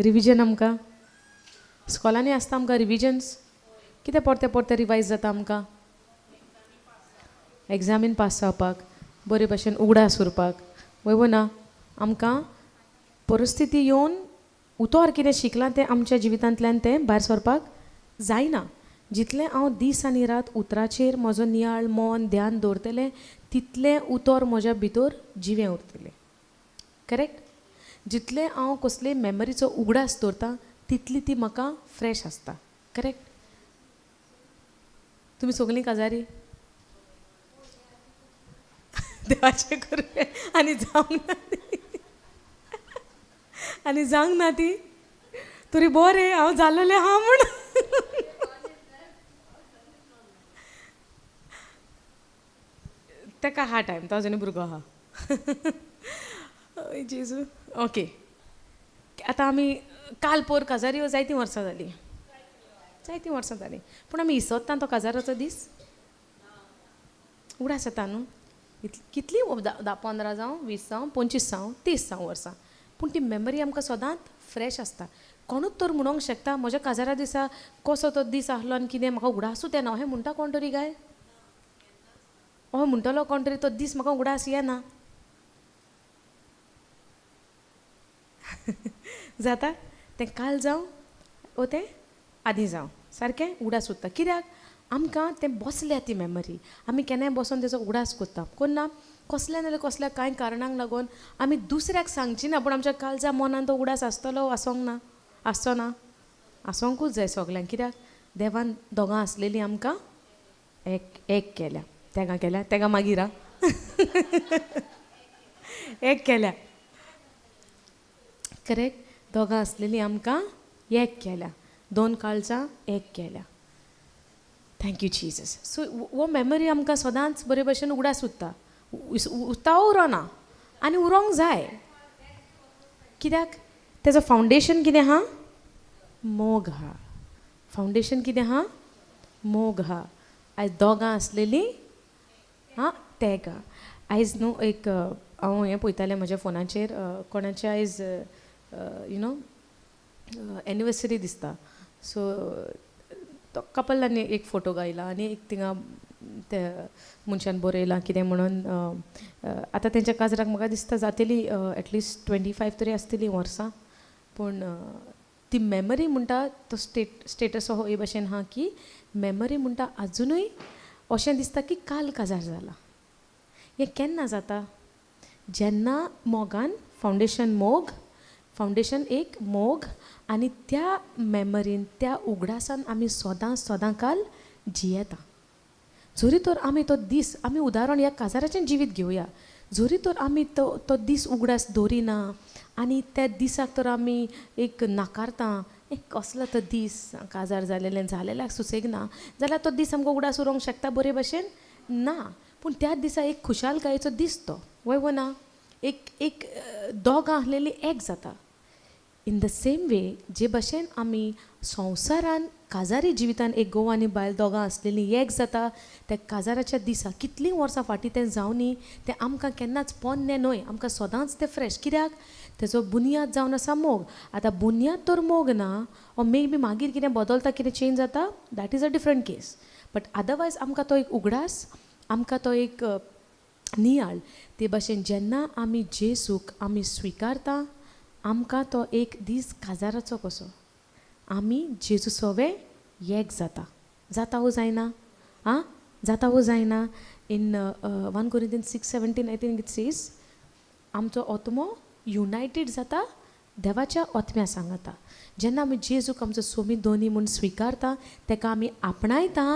Revision आमकां स्कॉलांनी आसता आमकां रिविजन्स कितें परतें परतें रिवायज जाता आमकां एग्जामीन पास जावपाक बरे भशेन उगडास उरपाक वय वो ना आमकां परिस्थिती येवन उतोर कितें शिकलां तें आमच्या जिवितांतल्यान तें भायर सरपाक जायना. जितलें हांव दीस आनी रात उतराचेर म्हजो नियाळ मन ध्यान दवरतलें तितलें उतर म्हज्या भितर जिवें उरतलें. करेक्ट? जितलें हांव कसलेय मेमरीचो उगडास दवरता तितली ती म्हाका फ्रेश आसता. करेक्ट? तुमी सगलीं काजारी देवाचें करूं आनी जावंक ना ती आनी जावंक ना ती तरी बरें हांव जालोलें आहा म्हूण. ताका आहा टायम, तो अजुनूय भुरगो आहा. जेजू. ओके, आतां आमी काल पोर काजारी जायतीं वर्सां जालीं, जायतीं वर्सां जालीं, पूण आमी इसोत्ता तो काजाराचो दीस उगडास येता न्हू. कितलीं 10 15 जावं 20 जावं 25 जावं 30 जावं वर्सां, पूण ती मेमरी आमकां सदांच फ्रेश आसता. कोणूच तर म्हणोंक शकता म्हज्या काजारा दिसा कसो तो दीस आसलो आनी कितें म्हाका उगडासूच येना अशें म्हणटा कोण तरी काय? अशें म्हणटलो कोण तरी तो दीस म्हाका उगडास येना? जाता तें काल जावं वो तें आदीं जावं सारकें उगडास उरता. कित्याक आमकां तें बसल्या ती मेमरी, आमी केन्नाय बसोन तेजो उगडास करता. कोन्ना कसल्या नाल्यार कसल्या कांय कारणांक लागून आमी दुसऱ्याक सांगची ना, पूण आमच्या कालजा मनान तो उगडास आसतलो आसोंक ना, आसचो ना, आसोंकूच जाय सगल्यांक. कित्याक देवान दोगां आसलेलीं आमकां एक एक केल्या, तेगां केल्या, तेगां मागीर आं एक केल्या. करेक्ट? दोगां आसलेलीं आमकां एक केल्या, दोन काळजां एक केल्या. Thank you Jesus. सो हो मेमरी आमकां सदांच बरे भशेन उगडास उरता, उरता उरोना आनी उरोंक जाय. कित्याक तेजो फावंडेशन कितें आहा? मोग आहा. फावंडेशन कितें आहा? मोग आहा. आयज दोगां आसलेलीं आं तेगां. आयज न्हू एक हांव हें पळयतालें म्हज्या फोनाचेर, कोणाचें आयज you know anniversary दिसता. सो तो कपलांनी एक फोटो गायला आनी एक थिंगा ते मनशान बरयलां कितें म्हणून. आतां तेंच्या काजराक म्हाका दिसता जातली एटलिस्ट 25 तरी आसतलीं वर्सां, पूण ती मेमरी म्हणटा तो स्टेटस हो हे भशेन आहा की मेमरी म्हणटा आजुनूय अशें दिसता की काल काजार जाला. हें केन्ना जाता? जेन्ना मोगान फावंडेशन मोग, फावंडेशन एक मोग, आनी त्या मेमरीन त्या उगडासान आमी सदां सदां काल जियेता. जरी तर आमी तो दीस, आमी उदाहरण ह्या काजाराचें जिवीत घेवया, जरी तर आमी तो तो दीस उगडास दवरिना आनी त्या दिसाक तर आमी एक नाकारता, कसलो तो दीस काजार जालेलें जालेल्याक सुसेग ना, जाल्यार तो दीस आमकां उगडास उरोंक शकता बरे भशेन ना. पूण त्या दिसा एक खुशालकायेचो दीस तो, वय वो ना? एक एक दोगां आसलेलीं एक जाता. इन the same way जे भशेन आमी संवसारान काजारी जिवितान एक घोव आनी बायल दोगां आसलेलीं एक जाता, त्या काजाराच्या दिसा कितलीं वर्सां फाटीं तें जावनी तें आमकां केन्नाच पोन्नें न्हय, आमकां सदांच तें फ्रेश. कित्याक तेजो बुन्याद जावन आसा मोग. आतां बुन्याद तर मोग ना, ओ मे बी मागीर कितें बदलता कितें चेंज जाता, that is a different case, but otherwise आमकां तो एक उगडास, आमकां तो एक नियाळ. ते भशेन जेन्ना आमी जेजूक आमी स्विकारता आमकां तो एक दीस काजाराचो कसो, आमी जेजू सोवे एक जाता. जाता वो जायना? आं जाता वो जायना? In 1 Corinthians 6:17 I think it says आमचो आत्मो युनायटेड जाता देवाच्या आत्म्या सांगाता. जेन्ना आमी जेजूक आमचो सोमी दोनी म्हूण स्विकारता, तेका आमी आपणायता,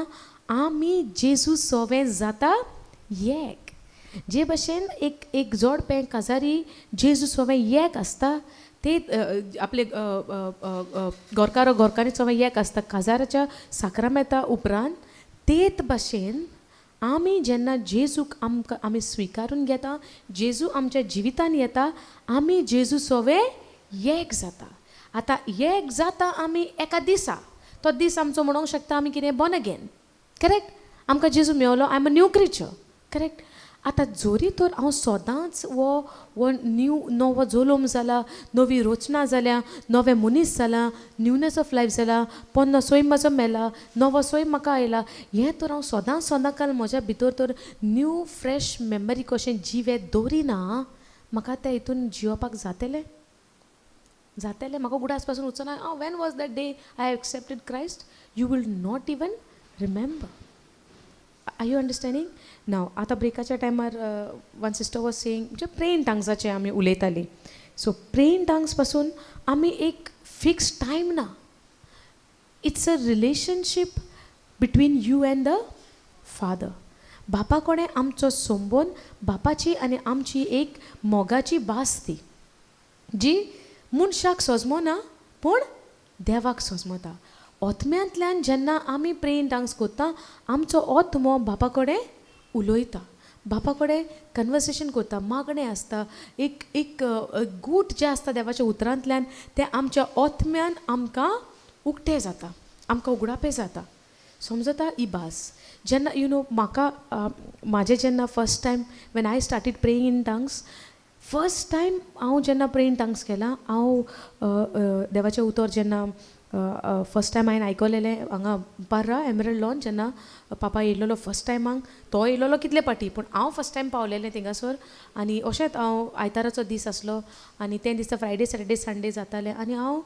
आमी जेजू सोवे जाता एक. जे भशेन एक एक जोडपें काजारी जेजू सोवे एक आसता, ते आपले गोरकारो गोरकारी सोवे एक आसता काजाराच्या साक्रामेंता उपरांत, तेच भशेन आमी जेन्ना जेजूक आमकां आमी स्विकारून घेता, जेजू आमच्या जिवितान येता, आमी जेजू सोवे एक जाता. आतां एक जाता आमी एका दिसा, तो दीस आमचो म्हणोंक शकता आमी कितें बॉर्न अगेन. करेक्ट? आमकां जेजू मेवलो, I am a new creature. Correct? आतां जोरी तर हांव सदांच हो हो न्यू नवो जल्म जाला, नवी रचना जाल्या, नवें मनीस जाला, न्यूनस ऑफ लायफ जाला, पोन्नो सैम म्हाजो मेला, नवो सैम म्हाका आयला, हें तर हांव सदां सदां काल म्हज्या भितर तर न्यू फ्रेश मेमरी कशें जिवें दवरिना, म्हाका त्या हितून जियोपाक जातलें? जातलें? म्हाका उगडास पासून उरचो ना. When was that day I accepted Christ? You will not even remember. Are you understanding now? आतां ब्रेकाच्या टायमार वन सिस्टर वॉज सेईंग, म्हणजे प्रे इन टंग्साचे आमी उलयतालीं. सो प्रे इन टंग्स पासून आमी एक फिक्स टायम ना, it's a relationship between you and the Father. बापा कडेन आमचो संबंद, बापाची आनी आमची एक मोगाची भास ती, जी मनशाक सोजमना पूण देवाक सोजमता. आत्म्यांतल्यान जेन्ना आमी प्रे इन टंग्स करता, आमचो आत्मो बापा कडेन उलयता, बापा कडेन कन्वर्सेशन करता, मागणें आसता, एक एक गूट जें आसता देवाच्या उतरांतल्यान, तें आमच्या आत्म्यान आमकां उक्तें जाता, आमकां उगडापें जाता. समजता ही भास जेन्ना you know म्हाका म्हाजें जेन्ना first time when I started praying in tongues, first time हांव जेन्ना प्रे इन टंग्स केलां, हांव देवाचें उतर जेन्ना फर्स्ट टायम हांवें आयकलेलें हांगा पर्रा एमरल्ड लॉन, जेन्ना पापा येयलेलो फर्स्ट टायमाक. तो येयलेलो कितले पाटी, पूण हांव फर्स्ट टायम पावलेलें थिंगासर. आनी अशेंच हांव आयताराचो दीस आसलो आनी ते दिसा फ्रायडे, सॅटर्डे, संडे जाताले आनी हांव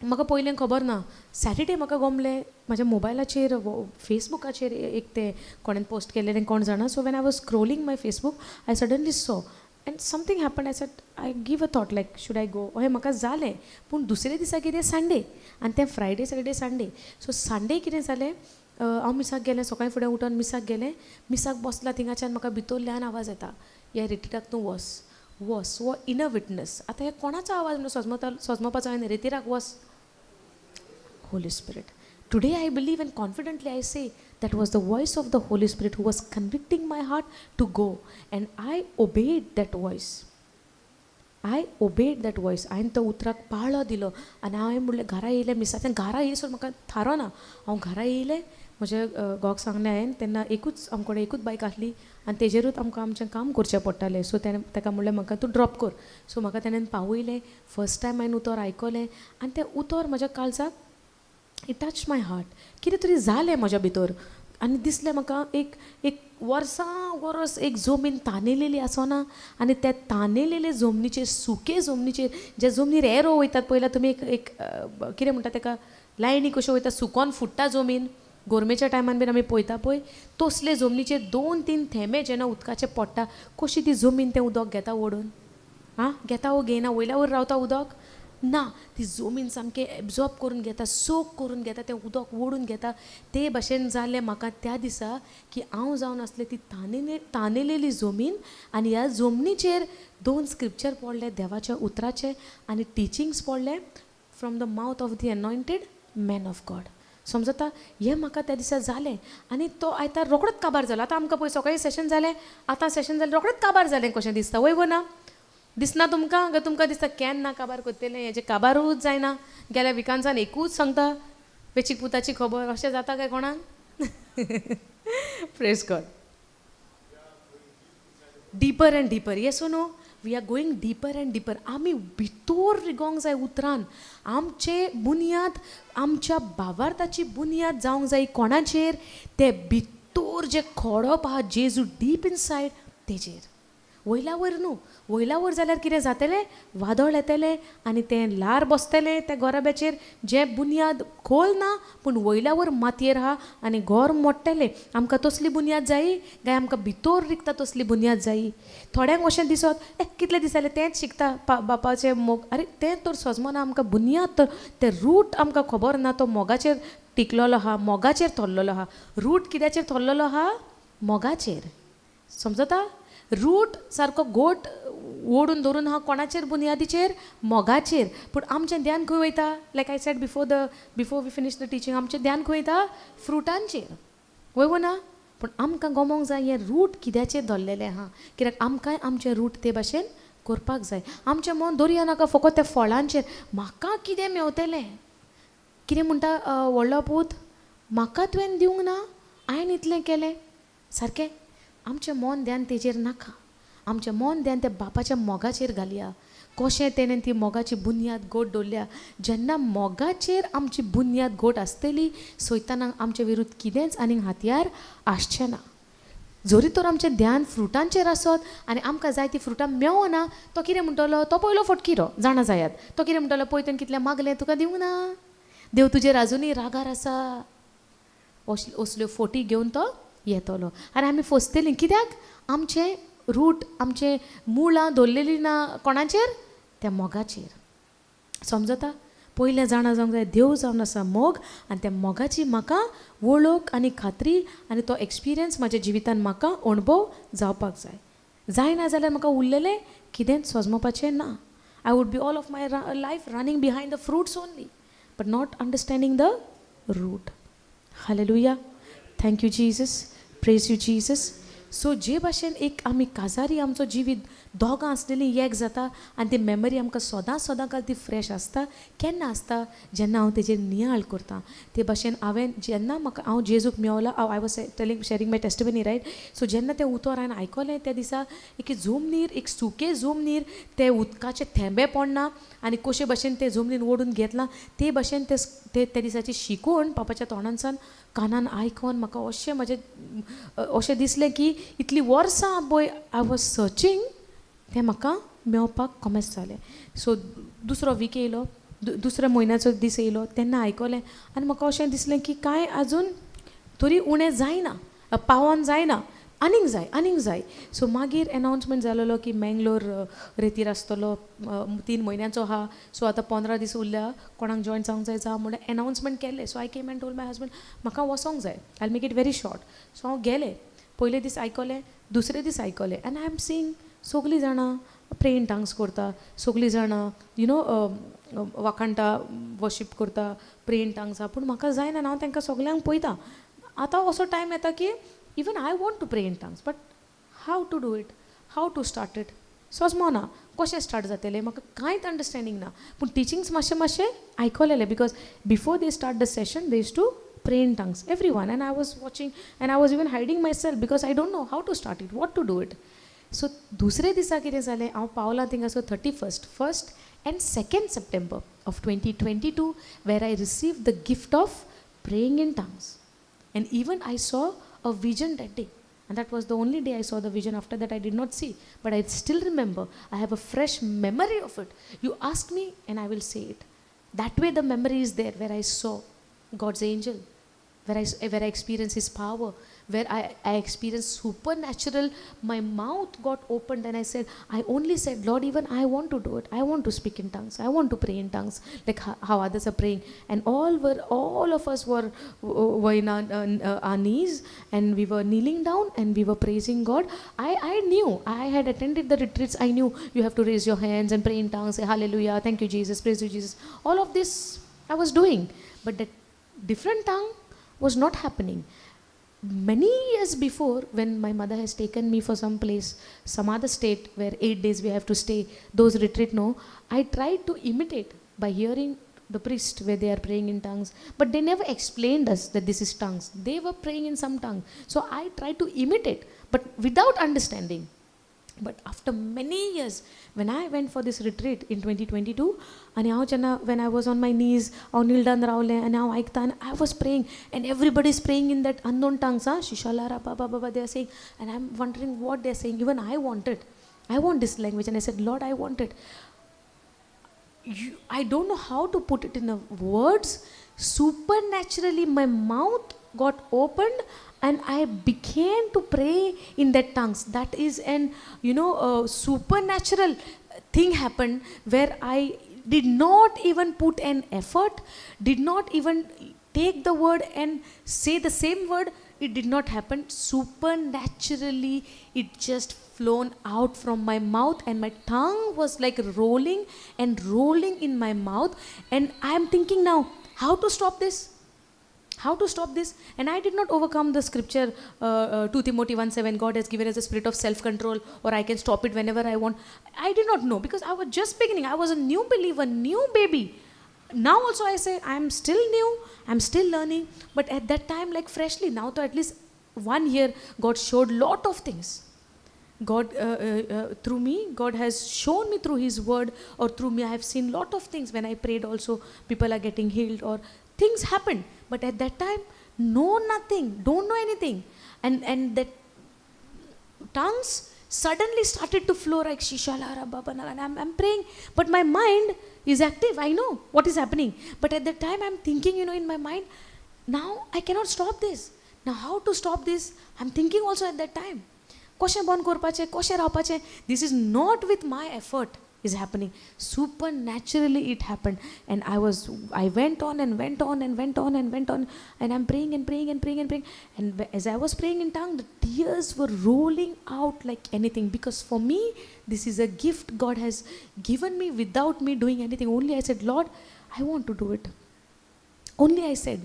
म्हाका पयलें खबर ना. सॅटर्डे म्हाका गमलें, म्हाज्या मोबायलाचेर फेसबुकाचेर एक तें कोणेन पोस्ट केलेलें कोण जाणा. So when I was scrolling my Facebook, I suddenly saw and something happen. I said, I give a thought like, should I go? अहें म्हाका जालें. पूण दुसरे दिसा कितें, संडे आनी तें Friday, Saturday, Sunday. So Sunday कितें जालें, हांव मिसाक गेलें. सकाळीं फुडें उठोन मिसाक गेलें. मिसाक बसलां थिंगाच्यान म्हाका भितरल्यान आवाज येता, ह्या रिट्रिटाक तूं वस, वस. हो इनर विटनस. आतां हे कोणाचो आवाज म्हणून सोजमता सोजमोपाचो हांवें? रेतिराक वस, Holy Spirit. Today I believe and confidently I say that was the voice of the Holy Spirit who was convicting my heart to go, and I obeyed that voice. I obeyed that voice. हांवें तो उतराक पाळो दिलो आनी हांवें म्हणलें, घरा येयलें मिसाच्यान, घरा येयसर म्हाका थारो ना. हांव घरा येयलें, म्हज्या घोवाक सांगलें हांवें. तेन्ना एकूच आमचे कडेन एकूच बायक आसली आनी तेजेरूच आमकां आमचें काम करचें पडटालें. सो तेणें ताका म्हणलें, म्हाका तूं ड्रॉप कर. सो म्हाका तेणें पावयलें. फर्स्ट टायम हांवें उतर आयकलें आनी तें उतर म्हज्या काळजाक, it touch my heart. कितें तरी जालें म्हज्या भितर आनी दिसलें म्हाका एक एक वर्सां वर्स एक जमीन तानेलेली आसना आनी त्या तानेलेले जमनीचेर, सुके जमनीचेर, ज्या जमनीर एरो वयतात पयला तुमी, एक एक कितें म्हणटा ताका, लायनी कश्यो वयता, सुकोन फुट्टा जमीन, गोरमेच्या टायमान बीन आमी पळयता पळय, तसले जमनीचेर दोन तीन थेंबे जेन्ना उदकाचे पडटा, कशी ती जमीन तें उदक घेता ओडून. आं, घेता वो घेयना? वयल्या वयर रावता उदक ना, ती जमीन सामकें एब्जॉर्ब करून घेता, सोक करून घेता, तें उदक ओडून घेता. ते भशेन जालें म्हाका त्या दिसा की हांव जावन आसलें ती तानेलेली जमीन आनी ह्या जमनीचेर दोन स्क्रिप्चर पडले देवाच्या उतराचे आनी टिचिंग्स पडले from the mouth of the anointed man of God. समजता? हें म्हाका त्या दिसा जालें आनी तो आयतार रोखडोच काबार जालो. आतां आमकां पळय, सकाळीं सेशन जालें, आतां सेशन जालें, रोखडेंच काबार जालें कशें दिसता, वय वो ना? दिसना तुमकां? काय तुमकां दिसता केन्ना काबार करतलें हेजें? काबारूच जायना. गेल्या विकांसान एकूच सांगता वेचीक पुताची खबर. अशें जाता काय कोणाक? Praise God. Deeper and deeper, yes or no? We are going deeper and deeper. आमी भितोर रिगोंक जाय उतरान. आमचे बुन्याद, आमच्या भावार्थाची बुन्याद जावंक जाय कोणाचेर? ते भितोर जे खोडप आहा, जेजू डीप इनसायड, तेजेर. वयल्या वयर न्हू. वयल्या वयर जाल्यार कितें जातलें? वादळ येतलें आनी तें ल्हार बसतलें त्या गोराब्याचेर, जें बुन्याद खोल ना पूण वयल्या वयर मातयेर आहा, आनी घर मोडटलें. आमकां तसली बुन्याद जायी काय आमकां भितोर रिगता तसली बुन्याद जायी? थोड्यांक अशें दिसत, ए, कितले दीस जाले तेंच शिकता बापाचें मोग. आरे, तें तर सजमना आमकां. बुन्याद तर तें रूट आमकां खबर ना. तो मोगाचेर टिकलोलो आहा, मोगाचेर थरलेलो आहा. रूट कित्याचेर थरलेलो आहा? मोगाचेर. समजता? रूट सारको गोट ओडून धरून आहा कोणाचेर? बुन्यादीचेर, मोगाचेर. पूण आमचें ध्यान खंय वयता? Like I said before we finish the teaching, आमचें ध्यान खंय वयता? फ्रुटांचेर, वय वो ना? पूण आमकां गमोंक जाय हें रूट कित्याचेर धरलेलें आहा, कित्याक आमकांय आमचें रूट ते भाशेन करपाक जाय. आमचें मन दवरया नाका फकत त्या फळांचेर, म्हाका कितें मेवतलें. कितें म्हणटा व्हडलो पूत? म्हाका तुवें दिवंक ना, हांवें इतलें केलें. सारकें. आमचें मन ध्यान तेजेर नाका, आमचें मन ध्यान त्या बापाच्या मोगाचेर घालया. कशें तेणें ती मोगाची बुन्याद गोट दवरल्या. जेन्ना मोगाचेर आमची बुन्याद गोट आसतली, सैतानाक आमचे विरुद्ध कितेंच आनीक हातयार आसचें ना. जरी तर आमचें ध्यान फ्रुटांचेर आसत आनी आमकां जाय ती फ्रुटां मेवना, तो कितें म्हणटलो? तो पयलो फटकिरो, जाणा जायात. तो कितें म्हणटलो? पळय, तेणें कितलें मागलें, तुका दिवंक ना, देव तुजेर आजुनूय रागार आसा. असल्यो फोटी घेवन तो येतलो आनी आमी फसतलीं. कित्याक? आमचें रूट, आमचें मुळां दवरलेलीं ना. कोणाचेर? त्या मोगाचेर. समजता? पयलें जाणा जावंक जाय, देव जावन आसा मोग आनी त्या मोगाची म्हाका वळख आनी खात्री आनी तो एक्सपिरियन्स म्हाज्या जिवितान म्हाका अणभव जावपाक जाय. जायना जाल्यार म्हाका उरलेलें कितेंच सोजमोवपाचें ना. I would be all of my life running behind the fruits only, but not understanding the root. Hallelujah. Thank you, Jesus. Praise you, Jesus. So जे भाशेन एक आमी काजारी आमचो जिवीत दोगां आसलेलीं एक जाता आनी ती मेमरी आमकां सदां सदां काल ती फ्रेश आसता. केन्ना आसता? जेन्ना हांव तेजेर नियाळ करता. ते भाशेन हांवें जेन्ना म्हाका हांव जेजूक मेवला, हांव I was telling, sharing my testimony, right? So जेन्ना तें उतर हांवें आयकलें, त्या दिसा एक जमनीर, एक सुके जमनीर ते उदकाचे थेंबे पडना आनी कशे भाशेन ते जमनीन ओडून घेतलां, ते भाशेन ते ते त्या दिसाची शिकवण पापाच्या तोंडानसान कानान आयकोन म्हाका अशें म्हजें अशें दिसलें की इतलीं वर्सां पळय I was searching, तें म्हाका मेवपाक कोमेस जालें. सो दुसरो वीक येयलो, दुसऱ्या म्हयन्याचो दीस येयलो, तेन्ना आयकलें आनी म्हाका अशें दिसलें की कांय आजून तरी उणें जायना, पावोन जायना, आनीक जाय, आनीक जाय. सो मागीर एनावन्समेंट जालेलो की मेंगलोर रेतीर आसतलो, 3 म्हयन्याचो आहा. सो आतां 15 दीस उरल्या, कोणाक जॉयन जावंक जाय जा म्हणून एनावन्समेंट केल्लें. So I came and told my husband, म्हाका वचोंक जाय, I make it very short. So हांव गेलें, पयले दीस आयकलें, दुसरे दीस आयकलें आनी I am seeing सगळीं जाणां प्रे इन टंग्स करता, सगळीं जाणां you know वाखाणटा, वर्शीप करता, प्रे इन टंग्स. पूण म्हाका जायना. हांव तांकां सगल्यांक पळयता. आतां असो टायम येता की even I want to pray in tongues, but how to do it, how to start it, सोजमोना कशें स्टार्ट जातलें, म्हाका कांयच अंडरस्टँडींग ना. पूण टिचिंग्स मातशें मातशें आयकलेलें, because before they start the session, they used to pray in tongues, everyone, and I was watching and I was even hiding myself because I don't know how to start it, what to do it. So दुसरे दिसा कितें जालें, हांव पावलां थिंगासर 31st, 1st and 2nd September of 2022, where I receive the gift of praying in tongues. And even I saw a vision that day. And that was the only day I saw the vision. After that, I did not see. But I still remember. I have a fresh memory of it. You ask me, and I will say it. That way, the memory is there where I saw God's angel, where I experienced His power, where I experienced supernatural. My mouth got opened and I said, I only said, "Lord, even I want to do it. I want to speak in tongues. I want to pray in tongues, like how others are praying." And all of us were in our knees and we were kneeling down and we were praising God. I knew, I had attended the retreats. I knew you have to raise your hands and pray in tongues, say hallelujah, thank you, Jesus, praise you, Jesus. All of this I was doing. But that different tongue was not happening. Many years before, when my mother has taken me for some place, some other state where 8 days we have to stay, those retreat, no, I tried to imitate by hearing the priest where they are praying in tongues, but they never explained us that this is tongues. They were praying in some tongue. So I tried to imitate, but without understanding. But after many years, when I went for this retreat in 2022, आनी हांव जेन्ना when I was on my knees, हांव kneel down रावलें आनी हांव आयकता आनी I was praying and everybody is praying in that unknown tongues, ah, shishalara baba baba they are saying, and I'm wondering what they are saying. Even I want it. I want this language. And I said, "Lord, I want it." I don't know how to put it in the words. Supernaturally, my mouth got opened and I began to pray in that tongues. That is an supernatural thing happened where I did not even put an effort, did not even take the word and say the same word. It did not happen. Supernaturally, it just flown out from my mouth and my tongue was like rolling and rolling in my mouth. And I am thinking now, how to stop this? How to stop this? And I did not overcome the scripture, 2 Timothy 1:7, God has given us a spirit of self-control, or I can stop it whenever I want. I did not know because I was just beginning. I was a new believer, new baby. Now also I say I'm still new, I'm still learning, but at that time, like freshly, now to at least One year God showed lot of things. God, through me, God has shown me through His word, or through me, I have seen lot of things. When I prayed also, people are getting healed or things happened. But at that time, no, nothing, don't know anything. And that tongues suddenly started to flow like shishalara baba, and I'm praying, but my mind is active. I know what is happening. But at that time, I'm thinking, in my mind, now I cannot stop this. Now how to stop this? I'm thinking also at that time. कशें बंद करपाचें, कशें रावपाचें? This is not with my effort is happening. Supernaturally it happened. And I went on and went on and went on and went on, and I'm praying and praying and praying and praying. And as I was praying in tongue, the tears were rolling out like anything. Because for me, this is a gift God has given me without me doing anything. Only I said, Lord, I want to do it. Only I said.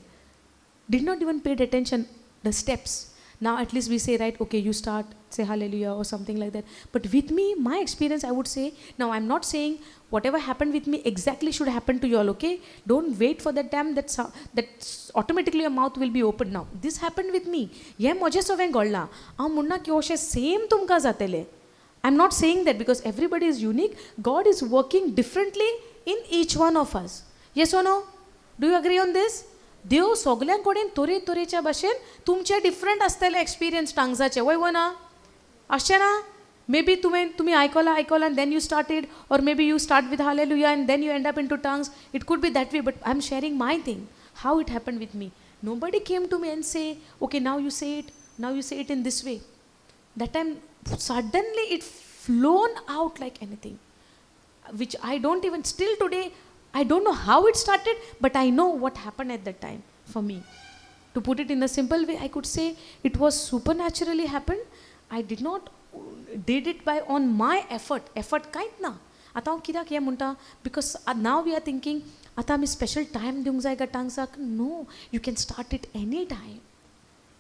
Did not even pay attention the steps. Now at least we say, right, okay, you start, say hallelujah or something like that. But with me, my experience, I would say, now I'm not saying whatever happened with me exactly should happen to you all, okay? Don't wait for that time that automatically your mouth will be open now. This happened with me. हें म्हजें सगळें घडलां. हांव म्हणना की अशें same तुमकां जातलें. I'm not saying that because everybody is unique. God is working differently in each one of us. Yes or no? Do you agree on this? देव सगळ्यां कडेन तरे तरेच्या भाशेन तुमचे डिफरंट आसतले एक्सपिरियन्स टांग्साचे, वय वो ना? आसचें ना? मे बी तुवें तुमी आयकलां आयकलां and then you started, or maybe you start with hallelujah and then you end up into tongues. It could be that way, but I am sharing my thing, how it happened with me. Nobody came to me and say, okay, now you say it, now you say it in this way. That time suddenly it flown out like anything, which I don't even, still today, I don't know how it started, but I know what happened at that time for me. To put it in a simple way, I could say it was supernaturally happened. I did not did it by on my effort. Effort कांयच ना. आतां हांव कित्याक हें म्हणटा? Because now we are thinking, आतां आमी special time दिवंक जाय काय टांग्साक? No, you can start it any time.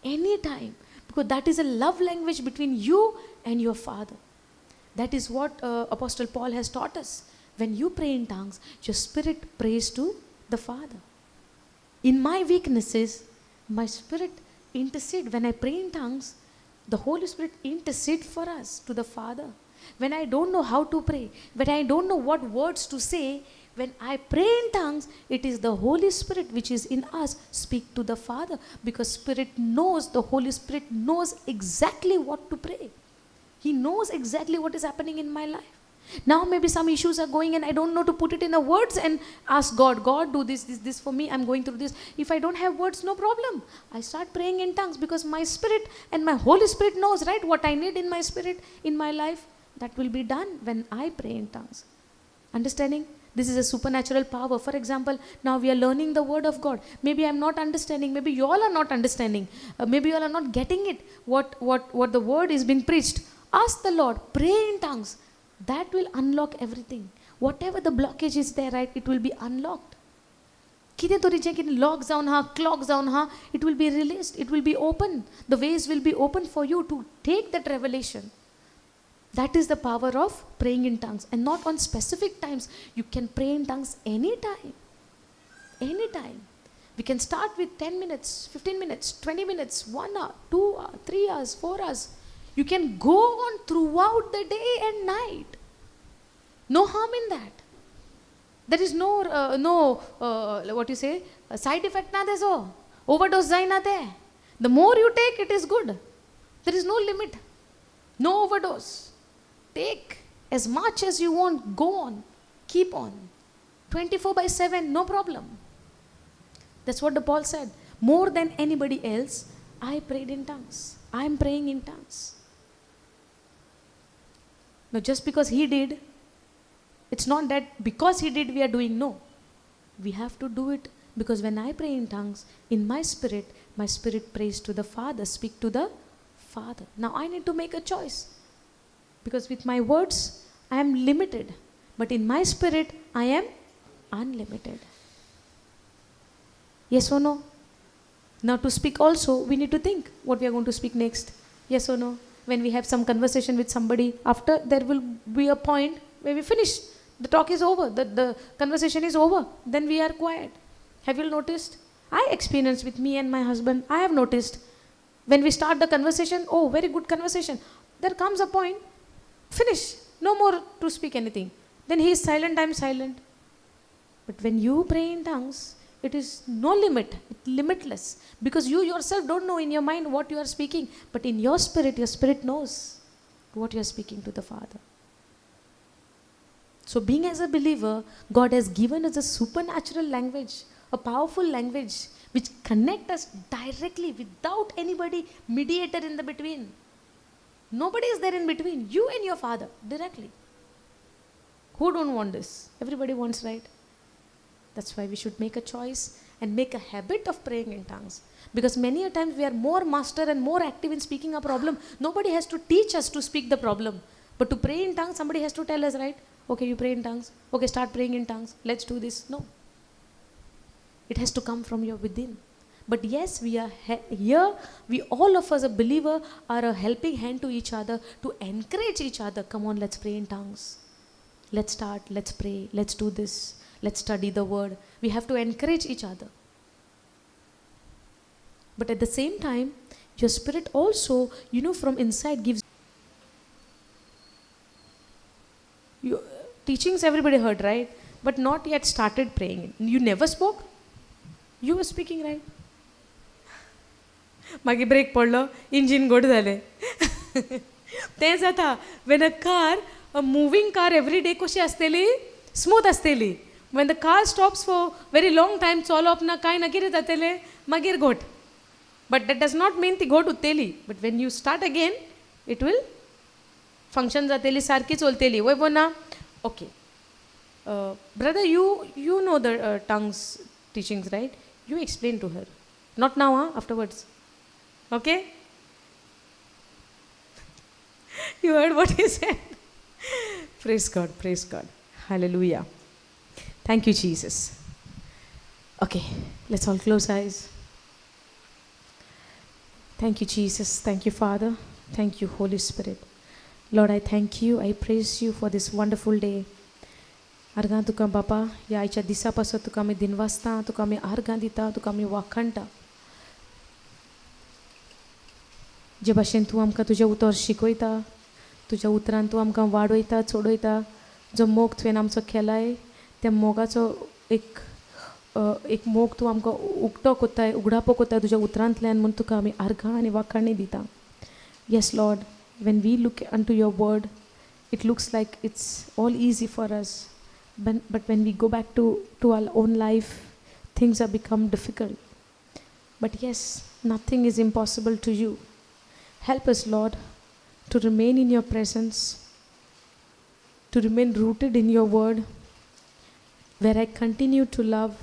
Any time. Because that is a love language between you and your Father. That is what Apostle Paul has taught us. When you pray in tongues, your spirit prays to the Father. In my weaknesses, my spirit intercede. When I pray in tongues, the Holy Spirit intercede for us to the Father. When I don't know how to pray, when I don't know what words to say, when I pray in tongues, it is the Holy Spirit which is in us speak to the Father, because Spirit knows, the Holy Spirit knows exactly what to pray. He knows exactly what is happening in my life. Now maybe some issues are going and I don't know to put it in the words and ask God, God, do this, this, this for me. I'm going through this. If I don't have words, no problem. I start praying in tongues because my spirit and my Holy Spirit knows, right, what I need in my spirit, in my life. That will be done when I pray in tongues. Understanding? This is a supernatural power. For example, now we are learning the word of God. Maybe I'm not understanding. Maybe you all are not understanding. Maybe you all are not getting it, what the word is being preached. Ask the Lord. Pray in tongues. That will unlock everything. Whatever the blockage is there, right, it will be unlocked. कितें तरी जें कितें lock जावन आहा, clock जावन आहा, it will be released, it will be open. The ways will be open for you to take that revelation. That is the power of praying in tongues. And not on specific times. You can pray in tongues anytime. Anytime. We can start with 10 minutes, 15 minutes, 20 minutes, 1 hour, 2 hours, 3 hours, 4 hours. You can go on throughout the day and night. No harm in that. There is no, what you say, side effect na deso. Overdose jai na te. The more you take, it is good. There is no limit. No overdose. Take as much as you want. Go on. Keep on. 24/7, no problem. That's what the Paul said. More than anybody else, I prayed in tongues. I am praying in tongues. Now, just because he did, it's not that because he did we are doing. No. We have to do it because when I pray in tongues, in my spirit prays to the Father, speak to the Father. Now, I need to make a choice because with my words, I am limited. But in my spirit, I am unlimited. Yes or no? Now, to speak also, we need to think what we are going to speak next. Yes or no? When we have some conversation with somebody, after there will be a point where we finish. The talk is over. The conversation is over. Then we are quiet. Have you noticed? I experienced with me and my husband. I have noticed. When we start the conversation, oh, very good conversation. There comes a point, finish, no more to speak anything. Then he is silent, I am silent. But when you pray in tongues, it is no limit, it's limitless. Because you yourself don't know in your mind what you are speaking, but in your spirit knows what you are speaking to the Father. So being as a believer, God has given us a supernatural language, a powerful language which connect us directly without anybody mediator in the between. Nobody is there in between, you and your Father directly. Who don't want this? Everybody wants, right? That's why we should make a choice and make a habit of praying in tongues. Because many a times we are more master and more active in speaking a problem. Nobody has to teach us to speak the problem. But to pray in tongues, somebody has to tell us, right? Okay, you pray in tongues. Okay, start praying in tongues. Let's do this. No. It has to come from your within. But yes, we are here. We all of us, a believer, are a helping hand to each other to encourage each other. Come on, let's pray in tongues. Let's start. Let's pray. Let's do this. Let's study the word. We have to encourage each other. But at the same time, your spirit also, from inside gives you teachings everybody heard, right? But not yet started praying. You never spoke? You were speaking, right? मागीर break पडलो, engine गोड जालें. तें जाता. When a car, a moving car every day कशी आसतली? Smooth आसतली. When the car stops for very long time, चलोप ना कांय ना, कितें जातलें? मागीर घोट. But that does not mean ती घोट उत्तेली. But when you start again, it will function जातली, सारकी चलतली. वय बो ना? Okay. Brother, you know the tongues teachings, right? You explain to her. Not now, huh? Afterwards. Okay? You heard what he said? Praise God, praise God. Hallelujah. Thank you, Jesus. Okay, let's all close eyes. Thank you, Jesus. Thank you, Father. Thank you, Holy Spirit. Lord, I thank you. I praise you for this wonderful day. आर्गां तुका बापा, ह्या आयच्या दिसा पासत तुका आमी दिनवासता, तुका आमी आर्गां दिता, तुका आमी वाखाणटा. जे भाशेन तूं आमकां तुजें उतर शिकयता, तुज्या उतरान तूं आमकां वाडयता, चडयता. जो मोग तुवें आमचो केलाय, त्या मोगाचो एक एक मोग तूं आमकां उक्तो कोत्ताय, उगडापो कोत्ताय तुज्या उतरांतल्यान, म्हूण तुका आमी आर्गां आनी वाखाणी दिता. Yes Lord, when we look unto your word, it looks like it's all easy for us. But when we go back to our own life, things have become difficult. But yes, nothing is impossible to you. Help us, Lord, to remain in your presence, to remain rooted in your word, where I continue to love,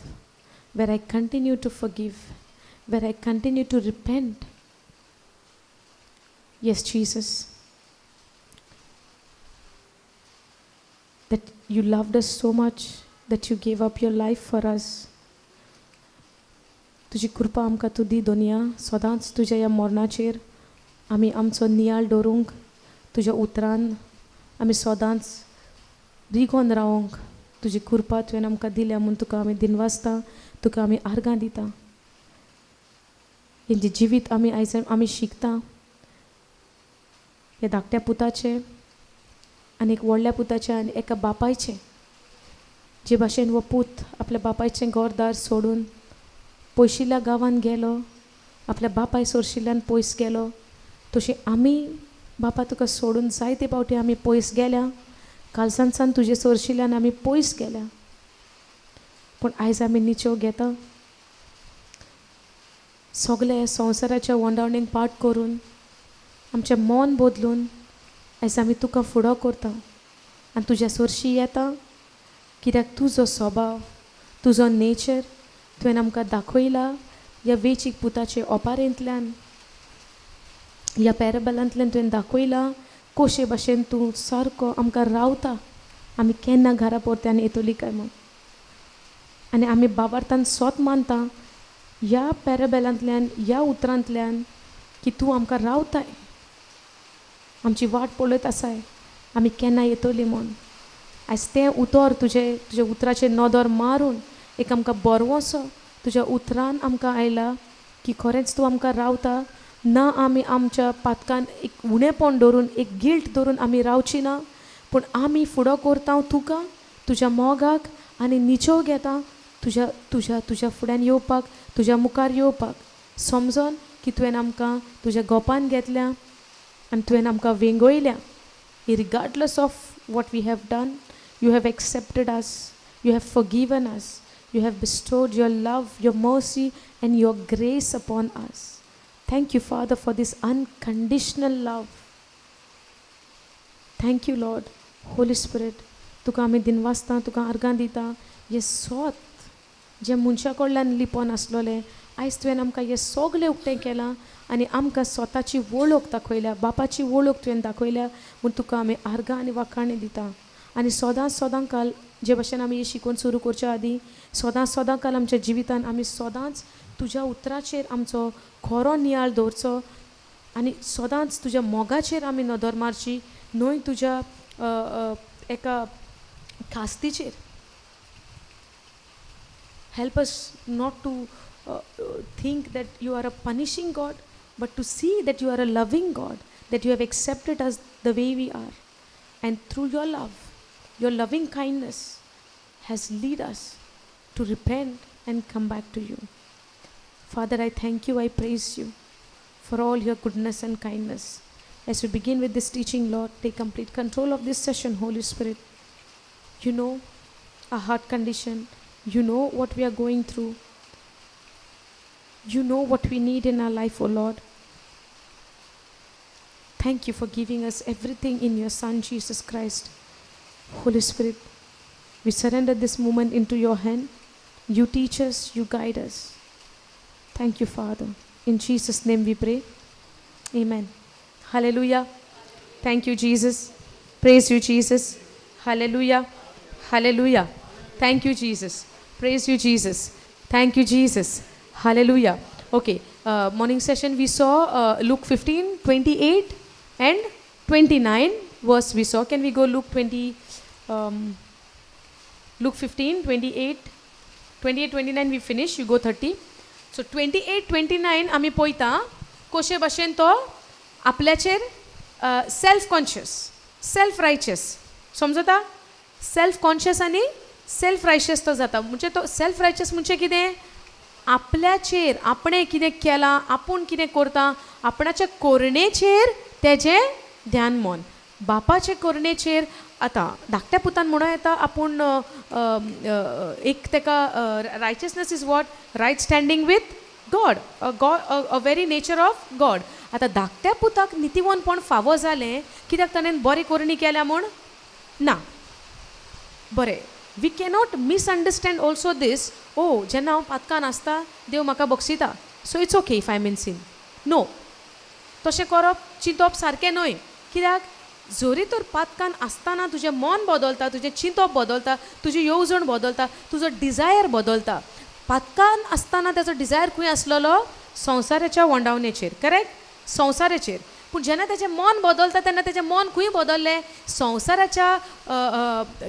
where I continue to forgive, where I continue to repent. Yes, Jesus, that you loved us so much that you gave up your life for us. तुजी कृपा आमकां तूं दी दोनया, सदांच तुज्या ह्या मोरणाचेर आमी आमचो नियाळ दवरूंक, तुज्या उतरान आमी सदांच रिगोन रावोंक तुजी कृपा तुवें आमकां दिल्या म्हूण तुका आमी दिनवासता, तुका आमी आर्गां दिता. हेंचें जिवीत आमी आयज आमी शिकता, ह्या धाकट्या पुताचें आनी एक व्हडल्या पुताचें आनी एका बापायचें. जे भाशेन हो पूत आपल्या बापायचें घरदार सोडून पयशिल्ल्या गांवांत गेलो, आपल्या बापाय सोरशिल्ल्यान पयस गेलो, तशी आमी बापा तुका सोडून जायते फावटी आमी पयस गेल्या, कालसानसान तुजे सोरशिल्ल्यान आमी पयस गेल्या. पूण आयज आमी निचेव घेता, सगळे संवसाराच्या वंडावणेक पाठ करून आमचें मन बदलून आयज आमी तुका फुडो करता आनी तुज्या सोरशी येता, कित्याक तुजो स्वभाव, तुजो नेचर तुवें आमकां दाखयला ह्या वेचीक पुताचे ओपारेंतल्यान, ह्या पॅराबलांतल्यान तुवें दाखयला कशे भाशेन तूं सारको आमकां रावता, आमी केन्ना घरा परत्यान येतली काय म्हूण. आनी आमी बाबार्थान सोत मानता ह्या पॅराबेलांतल्यान, ह्या उतरांतल्यान की तूं आमकां रावताय, आमची वाट पळयत आसाय आमी केन्ना येतली म्हूण. आयज तें उतर तुजें, तुज्या उतराचेर नदर मारून एक आमकां बरवसो तुज्या उतरान आमकां आयला की खरेंच तूं आमकां रावता ना आमी आमच्या पातकान एक उणेपण दवरून, एक गिल्ट दवरून आमी रावची ना, पूण आमी फुडो करता तुका, तुज्या मोगाक आनी निचोव घेता तुज्या तुज्या तुज्या फुड्यान येवपाक, तुज्या मुखार येवपाक, समजोन की तुवें आमकां तुज्या गोपान घेतल्या आनी तुवें आमकां वेंगयल्या. Regardless of what we have done, you have accepted us, you have forgiven us, you have bestowed your love, your mercy and your grace upon us. Thank you, Father, for this unconditional love. Thank you, Lord. Holy Spirit, तुका आमी दिनवासता, तुका अर्गां दिता. हें सोत जें मनशा कडल्यान लिपोन आसलोलें, आयज तुवें आमकां हें सगलें उक्तें केलां आनी आमकां स्वताची वळख दाखयल्या, बापाची वळख तुवें दाखयल्या म्हूण तुका आमी आर्गां आनी वाखाणी दिता. आनी सदां सदां काल जे भशेन आमी हें शिकोवन सुरू करच्या आदीं, सदां सदां काल आमच्या जिवितान आमी सदांच तुज्या उतराचेर आमचो खरो नियाळ दवरचो आनी सदांच तुज्या मोगाचेर आमी नदर मारची, न्हय तुज्या एका खास्तीचेर. Help us not to think that you are a punishing God, but to see that you are a loving God, that you have accepted us the way we are. And through your love, your loving kindness has led us to repent and come back to you. Father, I thank you, I praise you for all your goodness and kindness. As we begin with this teaching, Lord, take complete control of this session, Holy Spirit. You know our heart condition. You know what we are going through. You know what we need in our life, O Lord. Thank you for giving us everything in your Son, Jesus Christ. Holy Spirit, we surrender this moment into your hand. You teach us, you guide us. Thank you, Father. In Jesus' name we pray. Amen. Hallelujah. Thank you, Jesus. Praise you, Jesus. Hallelujah. Hallelujah. Thank you, Jesus. Praise you, Jesus. Thank you, Jesus. Hallelujah. Okay, morning session we saw Luke 15, 28 and 29 verse we saw. Can we go Luke 20, Luke 15, 28, 28, 29 we finish, you go 30. So 28, 29 आमी पळयता कशे भाशेन तो आपल्याचेर self conscious, self रायचियस, समजता? Self conscious आनी self रायचियस तो जाता. म्हणजे तो सेल्फ रायचियस म्हणजे कितें? आपल्याचेर आपणें कितें केलां, आपूण कितें करता, आपणाच्या कोरणेचेर तेजें ध्यान मन, बापाचे कोरणेचेर. आतां धाकट्या पुतान म्हणूं येता आपूण एक तेका righteousness is what? Right standing with God, God, a very nature of God. आतां धाकट्या पुताक नितीवंतपण फावो जालें कित्याक? ताणें बरें करणी केल्या म्हूण ना. बरें, we cannot misunderstand also these. ओ जेन्ना हांव पातकान आसता देव म्हाका बक्षिता, so it's okay if I am in sin. No, तशें करप चिंतप सारकें न्हय. कित्याक? जरी तर पातकान आसतना तुजें मन बदलता, तुजें चिंतप बदलता, तुजी येवजण बदलता, तुजो डिजायर बदलता. पातकान आसतना ताचो डिजायर खंय आसलेलो? संवसाराच्या वंडावणेचेर, करेक्ट? संवसाराचेर. पूण जेन्ना तेजें मन बदलता तेन्ना तेजें मन खंय बदललें? संवसाराच्या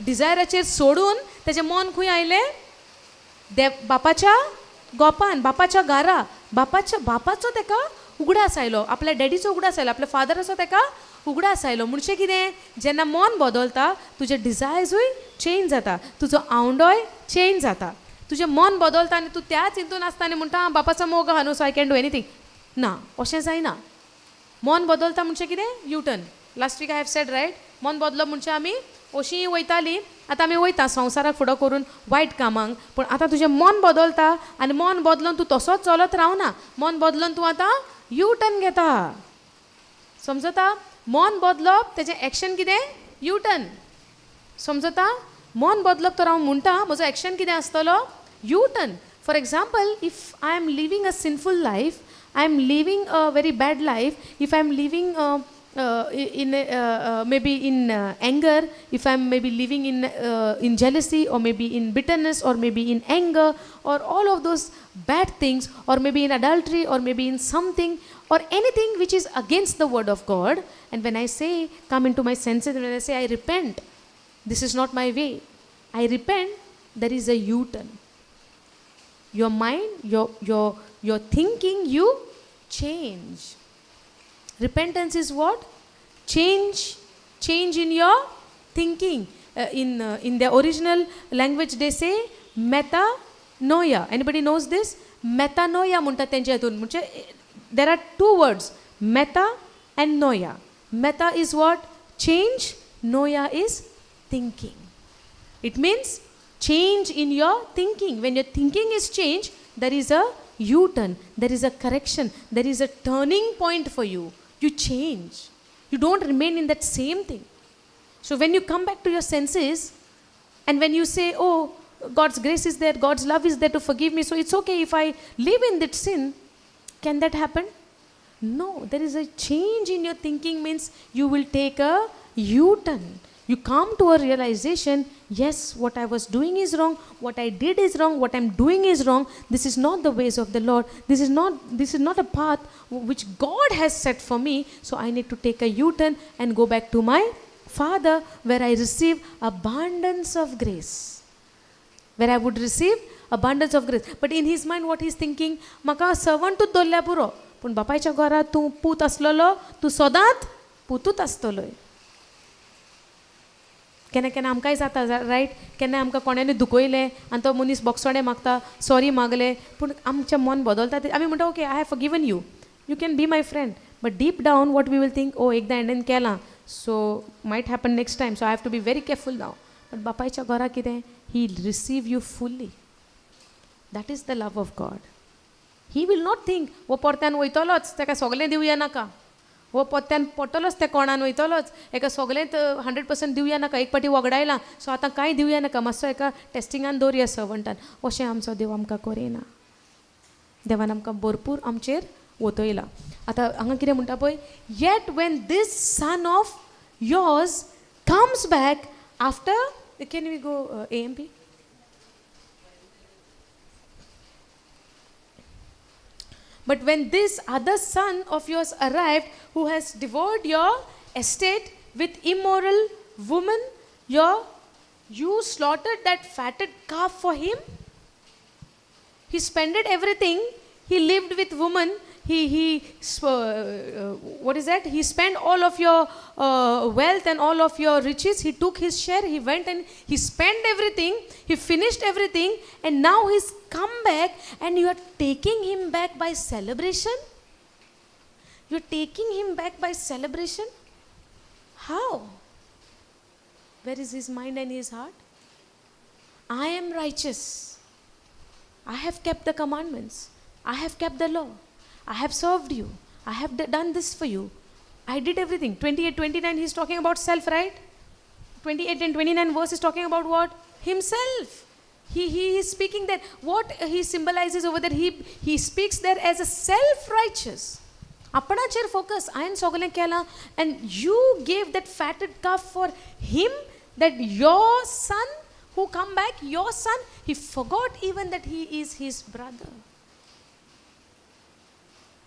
डिजायराचेर सोडून तेजें मन खंय आयलें? देव बापाच्या गोपान, बापाच्या घरा, बापाच्या बापाचो तेका उगडास आयलो, आपल्या डॅडीचो उगडास आयलो, आपल्या फादराचो तेका उगडास आयलो. म्हणजे कितें? जेन्ना मन बदलता तुजें डिजायर्सूय चेंज जाता, तुजो आवंडोय चेंज जाता. तुजें मन बदलता आनी तूं त्याच हितून आसता आनी म्हणटा, "आं, बापाचो मोग आहा न्हू, so I can do anything." ना, अशें जायना. मन बदलता म्हणजे कितें? U-turn. Last week I have said, right? मन बदलप म्हणजे आमी अशीं वयतालीं, आतां आमी वयता संवसाराक फुडो करून वायट कामांक, पूण आतां तुजें मन बदलता आनी मन बदलून तूं तसोच चलत रावना. मन बदलून तूं आतां यू टर्न घेता, समजता? मन बदलप तेजें एक्शन कितें? यू टर्न, समजता? मन बदलप तर हांव म्हणटा म्हजो एक्शन कितें आसतलो? U turn. For example, if I am living a sinful life, I am living a very bad life, if I am living in maybe in anger, if I'm maybe living in jealousy or maybe in bitterness or maybe in anger or all of those bad things or maybe in adultery or maybe in something or anything which is against the word of God, and when I say, come into my senses, and when I say, "I repent, this is not my way, I repent," there is a U-turn. Your mind, your thinking, you Change. Repentance is what? Change. Change in your thinking. In the original language they say metanoia. Anybody knows this? Metanoia म्हणटा तेंच्या हितून, म्हणजे there are two words, meta and noia. Meta is what? Change. Noia is thinking. It means change in your thinking. When your thinking is changed, there is a U-turn, there is a correction, there is a turning point for you. You change. You don't remain in that same thing. So when you come back to your senses, and when you say, oh, God's grace is there, God's love is there to forgive me, so it's okay if I live in that sin, can that happen? No, there is a change in your thinking means you will take a U-turn. You come to a realization, yes, what I was doing is wrong, what I did is wrong, what I'm doing is wrong. This is not the ways of the Lord. This is not a path which God has set for me. So I need to take a U-turn and go back to my Father, where I receive abundance of grace. Where I would receive abundance of grace. But in his mind, what he's thinking, maka servant दोल्ल्या पुरो, पूण बापायच्या घरा तूं पूत आसलेलो, तूं सदांच पुतूच आसतलोय. केन्ना केन्ना आमकांय जाता, रायट? केन्ना आमकां कोणानी दुखयलें आनी तो मनीस बोगसोणें मागता, सॉरी मागलें, पूण आमचें मन बदलता. आमी म्हणटा, okay, I have forgiven you, you can be my friend. But deep down what we will think, oh, एकदां एंडेन केलां, so might happen next time, so I have to be very careful now. But बापायच्या घरा कितें, he receive you fully. That is the love of God. He will not think, हो परत्यान वयतलोच, ताका सगळें दिवया नाका, हो परत्यान पडटलोच, त्या कोणान वयतलोच, एका सगळेंच 100% दिवया नाका, एक पाटी वगडायलां, सो आतां कांय दिवया नाका, मातसो एका टेस्टिंगान दवरया सर्वंटान. अशें आमचो देव आमकां करिना. देवान आमकां भरपूर आमचेर वतयला. आतां हांगा कितें म्हणटा पळय, yet when this son of yours comes back after, can we go AMP? But when this other son of yours arrived, who has devoured your estate with immoral woman, you slaughtered that fatted calf for him. He spended everything. He lived with woman. He what is that? He spent all of your wealth and all of your riches. He took his share. He went and he spent everything. He finished everything. And now he's come back and you are taking him back by celebration? You are taking him back by celebration? How? Where is his mind and his heart? I am righteous. I have kept the commandments. I have kept the law. I have served you. I have done this for you. I did everything. 28, 29, he's talking about self, right? 28 and 29 verse is talking about what? Himself. He is speaking that. What he symbolizes over there, he speaks there as a self-righteous. Apणाचेर focus. हांवें सगळें केलां. And you gave that fatted calf for him, that your son who come back, your son, he forgot even that he is his brother.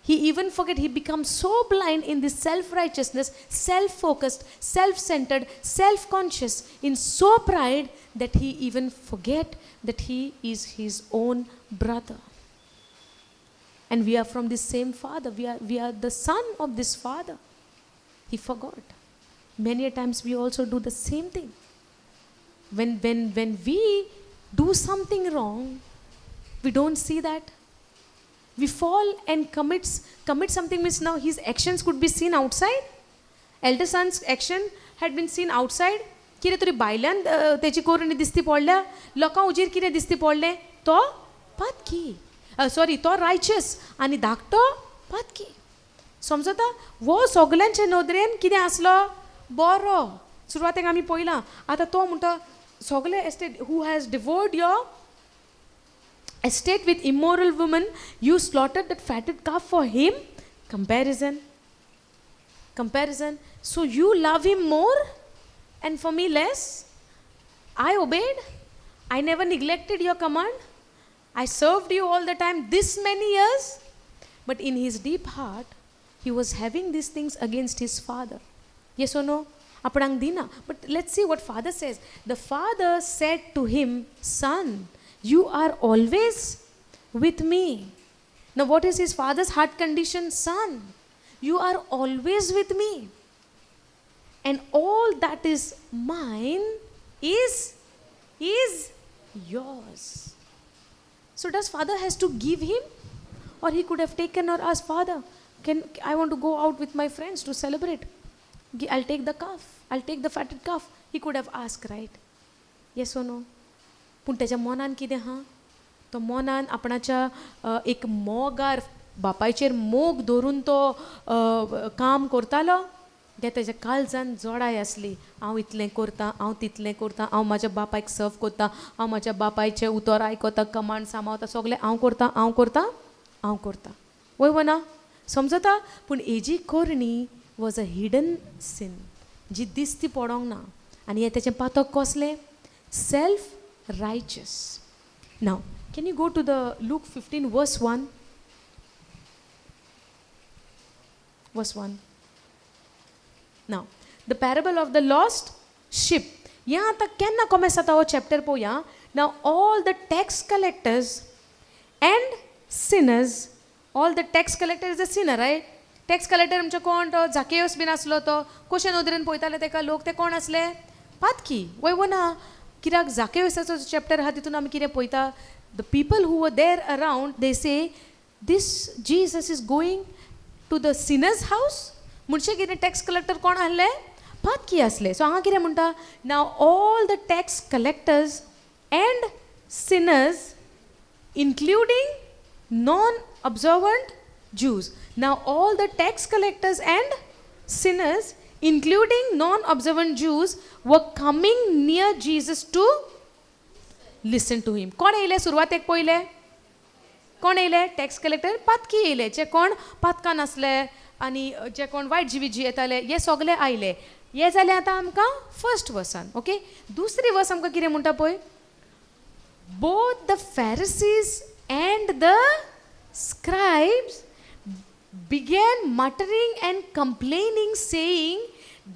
He even forget, he becomes so blind in this self-righteousness, self-focused, self-centered, self-conscious, in so pride that he even forget that he is his own brother. And we are from the same father. We are the son of this father. He forgot. Many a times we also do the same thing. When we do something wrong, we don't see that. We fall and commit something, means now his actions could be seen outside. Elder son's action had been seen outside. कितें तरी बायल्यान तेची कोरणी दिसती पडल्या, लोकां उजीर कितें दिसती पडलें, तो पातकी, सॉरी, तो रायचस आनी धाकटो पातकी. समजता? वो सगल्यांचे नदरेन कितें आसलो बरो. सुरवातेक आमी पळयलां. आतां तो म्हणटा सगळे estate, who has devoured your estate with immoral woman, you slaughtered that fatted calf for him. Comparison. Comparison. So you love him more and for me less. I obeyed. I never neglected your command. I served you all the time this many years. But in his deep heart, he was having these things against his father. Yes or no? Apnang dina. But let's see what father says. The father said to him, son, you are always with me Now what is his father's heart condition? Son, you are always with me and all that is mine is yours. So does father has to give him, or he could have taken or asked father, can I want to go out with my friends to celebrate, I'll take the calf, I'll take the fatted calf. He could have asked, right? Yes or no? पूण तेच्या मनान कितें आहा, तो मनान आपणाच्या एक मोगार बापायचेर मोग दवरून तो काम करतालो. ते तेज्या काळजान जोडाय आसली, हांव इतलें करतां, हांव तितलें करतां, हांव म्हाज्या बापायक सर्व करतां, हांव म्हाज्या बापायचें उतर आयकता, कमांड सांबाळता, सगळें हांव करतां, हांव करतां, हांव करतां. वय वो ना? समजता? पूण हेजी करणी वॉज अ हिडन सीन, जी दिसती पडोंक ना. आनी हें तेचें पातक कसलें? Self righteous. Now can you go to the Luke 15 verse 1? Verse 1. Now the parable of the lost sheep. हें आतां केन्ना कोमेस जाता हो चॅप्टर पळोवया. Now all the tax collectors and sinners, all the tax collector is a sinner, right? Tax collector म्हणजे कोण? तो झाकेयस बीन आसलो, तो कशे नदरेन पळयताले तेका लोक, ते कोण आसले? पातकी. वय वो ना? कित्याक झाकेयसाचो चॅप्टर आहा तितून आमी कितें पळयता, the people who were there around they say this Jesus is going to the sinners house. म्हणजे कितें, टॅक्स कलेक्टर कोण आहले? पातकी आसले. सो हांगा कितें म्हणटा, now all the tax collectors and sinners including non observant Jews. Now all the tax collectors and sinners, including non-observant Jews, were coming near Jesus to listen to him. कोण येयले सुरवातेक पयले? कोण येयले? टॅक्स कलेक्टर, पातकी येयले, जे कोण पातकान आसले आनी जे कोण वायट जिवीत जियेताले, हे सगळे आयले. हे जालें आतां आमकां फर्स्ट वर्सान. ओके, दुसरी वर्स आमकां कितें म्हणटा पळय, both the Pharisees and the scribes began muttering and complaining, saying,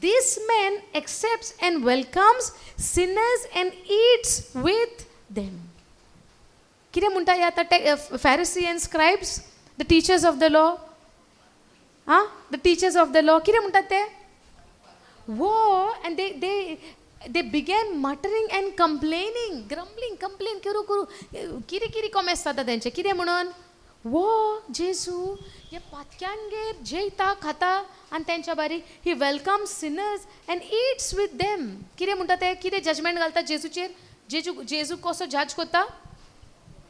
"This man accepts and welcomes sinners and eats with them." कितें म्हणटा हे आतां Pharisee and scribes, the teachers of the law, ah, the teachers of the law कितें म्हणटात ते? वो and they began muttering and complaining, grumbling, complain करू करू कितें कितें कॉमेस जाता तेंचें. कितें म्हणून? वो जेजू हे पातक्यांगेर जेयता खाता आनी तेंच्या बारी he welcome sinners and eats with them. कितें म्हणटा ते? कितें जजमेंट घालता जेजूचेर? जेजू जेजू कसो जज करता?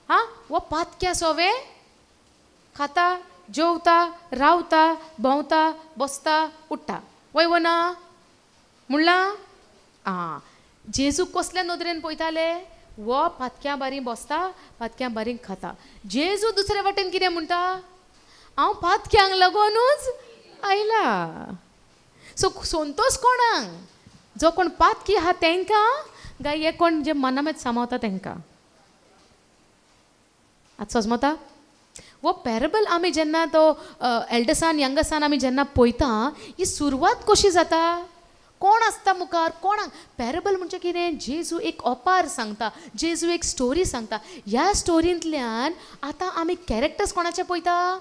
आं, हो पातक्या सोवे खाता, जेवता, रावता, भोंवता, बसता, उठ्ठा. वय वो ना म्हणलां? आं, जेजू कसल्या नदरेन पळयताले? हो पातक्यां बारी बसता, पातक्यां बारी खाता. जेजू दुसरे वाटेन कितें म्हणटा? हांव पातक्यांक लागोनूच आयला. सो संतोष कोणाक? जो कोण पातकी आहा तेंकां काय हे कोण जे मनामेत सांबाळता तेंकां? आतां सजमता हो पॅरेबल? आमी जेन्ना तो एल्डसान यंगसान आमी जेन्ना पळयता, ही सुरवात कशी जाता? कोण आसता मुखार? कोणाक पॅरेबल म्हणजे कितें? जेजू एक ओपार सांगता, जेजू एक स्टोरी सांगता. ह्या स्टोरींतल्यान आतां आमी कॅरेक्टर्स कोणाचे पळयता?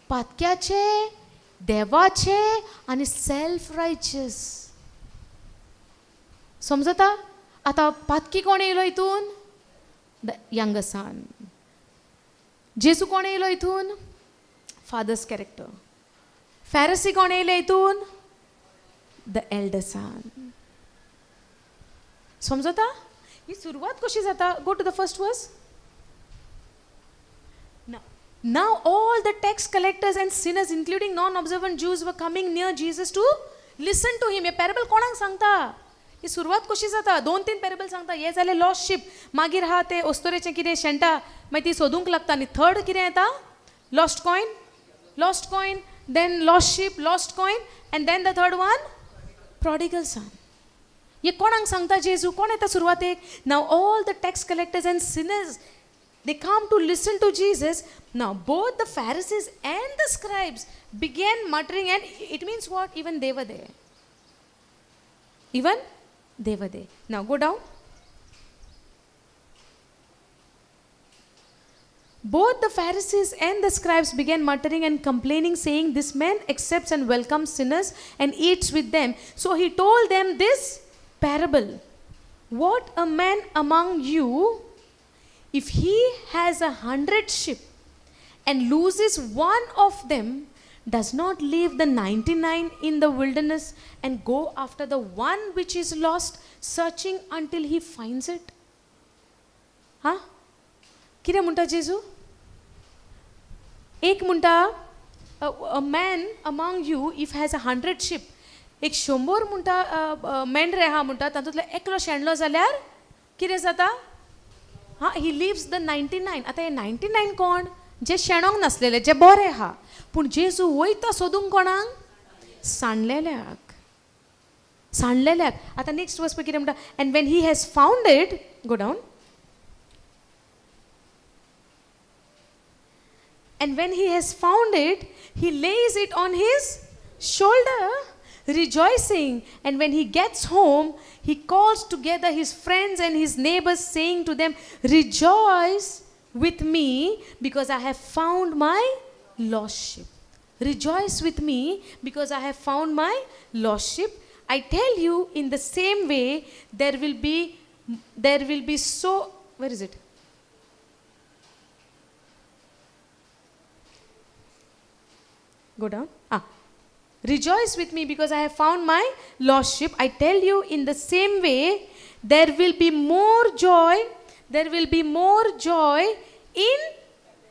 पातक्याचे, देवाचे आनी सेल्फ रायचस. समजता? आतां पातकी कोण येयलो हितून? The younger सन. जेजू कोण येयलो हितून? Fathers character. फॅरसी कोण येयले हितून? The elder सन. समजता ही सुरवात कशी जाता? Go to the first verse. Now all the tax collectors and sinners, including non-observant Jews, were coming near Jesus to listen to him. हे पॅरेबल कोणाक सांगता? ही सुरवात कशी जाता? दोन तीन पॅरेबल सांगता. हे जालें लॉस्ट शीप. मागीर आहा ते अस्तोरेचें कितें शेणटा, मागीर ती सोदूंक लागता. आनी थर्ड कितें येता? Lost coin, lost coin, then lost sheep, lost coin, and then the third one, prodigal son. हे कोणाक सांगता जेजू? कोण येता सुरवातेक? Now all the tax collectors and sinners, they come to listen to Jesus. Now, both the Pharisees and the scribes began muttering, and it means what? Even they were there. Even they were there. Now, go down. Both the Pharisees and the scribes began muttering and complaining, saying, "This man accepts and welcomes sinners and eats with them." So he told them this parable. What a man among you, if he has 100 sheep and loses one of them, does not leave the 99 in the wilderness and go after the one which is lost, searching until he finds it? Huh? कितें म्हणटा जेजू? एक म्हणटा, a man among you if has 100 sheep, एक 100 म्हणटा मेंढरे आहा म्हणटा, तातूंतलो एकलो शेणलो जाल्यार कितें जाता? हा, he leaves the 99. आतां हे 99 कोण? जे शेणोंक नासलेले, जे बरे आहा. पूण जेजू वयता सोदूंक कोणाक? सांडलेल्याक, सांडलेल्याक. आतां नेक्स्ट वर्स पळय कितें म्हणटा. And when he has found it, go down. And when he has found it, he lays it on his shoulder, rejoicing. And when he gets home, he calls together his friends and his neighbors, saying to them, "Rejoice with me, because I have found my lost sheep. Rejoice with me, because I have found my lost sheep. I tell you, in the same way, there will be so, where is it? Go down. Rejoice with me because I have found my lost sheep. I tell you, in the same way, there will be more joy. There will be more joy in,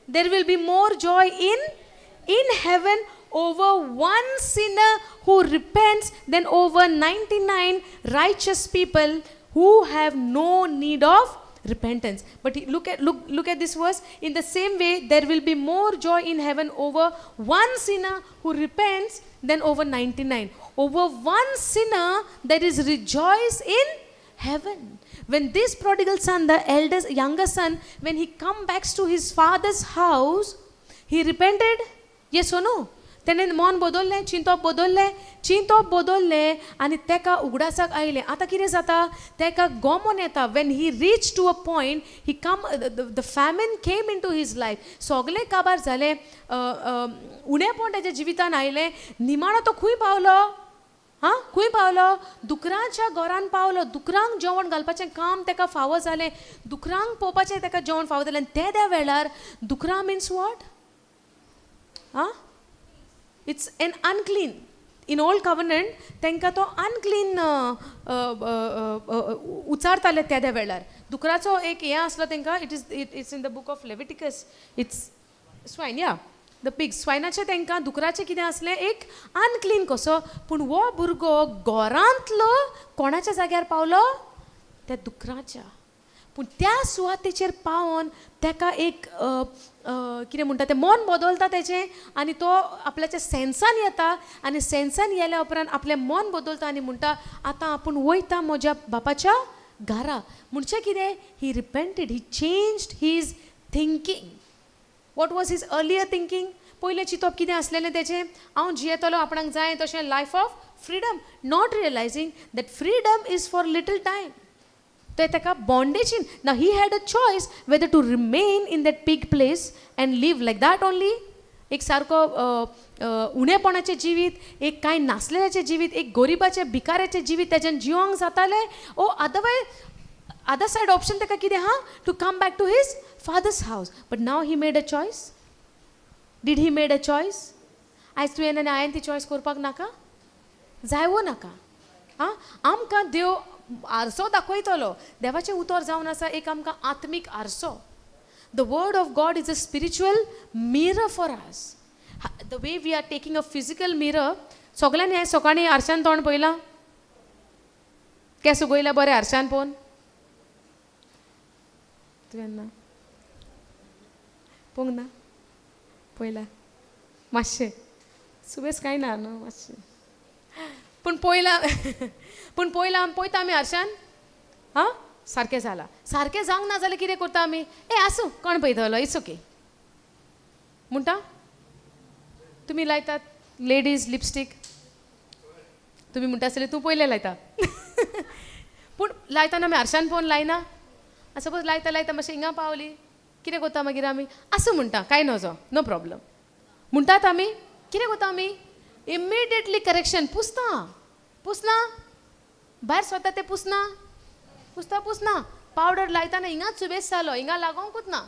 there will be more joy in heaven over one sinner who repents than over 99 righteous people who have no need of repentance. But look at this verse. In the same way, there will be more joy in heaven over one sinner who repents than over 99. Over one sinner, there is rejoice in heaven. When this prodigal son, the eldest, younger son, when he come back to his father's house, he repented. Yes or no? तेणें मन बदललें, चिंतप बदललें, चिंतप बदललें आनी तेका उगडासाक आयलें. आतां कितें जाता, तेका गोमोन येता. When he reach to a point, he come, the famine came into his life. सगलें काबार जालें, उणेपण तेज्या जिवितान आयलें. निमाणो तो खंय पावलो? हां, खंय पावलो? दुकरांच्या घरान पावलो. दुकरांक जेवण घालपाचें काम तेका फावो जालें, दुकरांक पळोवपाचें तेका जेवण फावो जालें. आनी त्या वेळार दुकरां मिन्स what? आं, it's an unclean. In old covenant तांकां तो अनक्लीन उचारताले त्या त्या वेळार. दुकराचो एक हें आसलो तांकां, it is it's in the book of Leviticus, it's swine, yeah the pig. स्वायनाचें तांकां दुकराचें कितें आसलें, एक अनक्लीन कसो. पूण हो भुरगो घरांतलो कोणाच्या जाग्यार पावलो? त्या दुकराच्या. पूण त्या सुवातेचेर पावोन ताका एक कितें म्हणटा तें, मन बदलता तेजें आनी तो आपल्याच्या सेन्सान येता. आनी सेन्सान येयल्या उपरांत आपलें मन बदलता आनी म्हणटा, आतां आपूण वयता म्हज्या बापाच्या घरा. म्हणचें कितें, he repented, he changed his thinking. What was his earlier thinking? पयलें चिंतप कितें आसलेलें तेजें? हांव जियेतलो आपणाक जाय तशें, life of freedom, not realising that freedom is for little time. ते ताका बॉन्डेजीन. Now he had a choice whether to remain in that pig place and live like that only, एक सारको उणेपणाचें जिवीत, एक कांय नासलेल्याचें जिवीत, एक गोरिबाचें भिकाऱ्याचें जिवीत तेज्यान जिवंक जातालें. ओ otherwise other side option ताका कितें आहा, to come back to his father's house. But now he made a choice. Did he made a choice? आयज तुवें आनी हांवें ती चॉयस करपाक नाका, जाय वो नाका? आं, आमकां देव आरसो दाखयतलो. देवाचें उतर जावन आसा एक आमकां आत्मीक आरसो. The word of God is a spiritual mirror for us. The way we are taking a physical mirror, सगल्यांनी आयज सकाळीं आरशान तोंड पळयलां? केंस उगयल्या बरें आरशान पळोवन? तुवें ना पळोवंक ना? पळयला मातशें, सुबेस कांय ना न्हू, मातशें पूण पळयलां. पूण पळयलां, पळयता आमी आरशान, आं सारकें जालां. सारकें जावंक ना जाल्यार कितें करता आमी? ए आसूं, कोण पळयतलो, it's okay म्हणटा. तुमी लायतात लेडीज लिपस्टीक, तुमी म्हणटा आसतले तूं पयलें लायता. पूण लायतना आमी आरशान पळोवन लायना. सपोज लायता लायता मातशें हिंगा पावली, कितें करता मागीर आमी? आसूं म्हणटा, कांय नजो, नो प्रॉब्लम म्हणटात आमी. कितें करता आमी? इमिडिएटली करेक्शन पुसता. पुसना? भायर सरता तें पुसना? पुसता पुसना. पावडर लायतना हिंगाच सुबेज जालो, हिंगा लागोंकूच ना.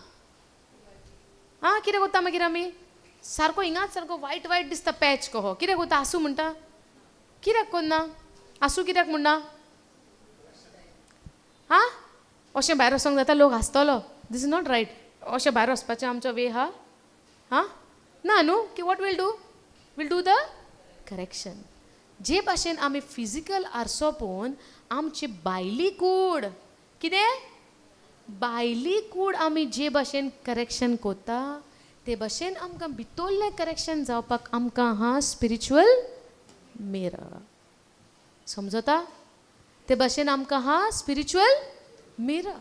आं, कितें करता मागीर आमी? सारको हिंगाच सारको वायट वायट दिसता पॅच कहो. कितें करता? आसूं म्हणटा. कित्याक करना? आसूं कित्याक म्हणना? आं, अशें भायर वचोंक जाता, लोक हांसतलो. This is not right. अशें भायर वचपाचें आमचो वे हा? हां ना न्हू? की what we'll do? We'll do the correction. जे भाशेन आमी फिजिकल आरसो पळोवन आमची भायली कूड, कितें भायली कूड आमी जे भाशेन करेक्शन करता ते भाशेन आमकां भितरलें करेक्शन जावपाक आमकां आहा स्पिरिच्युअल मिरर. समजता? ते भाशेन आमकां आहा spiritual mirror.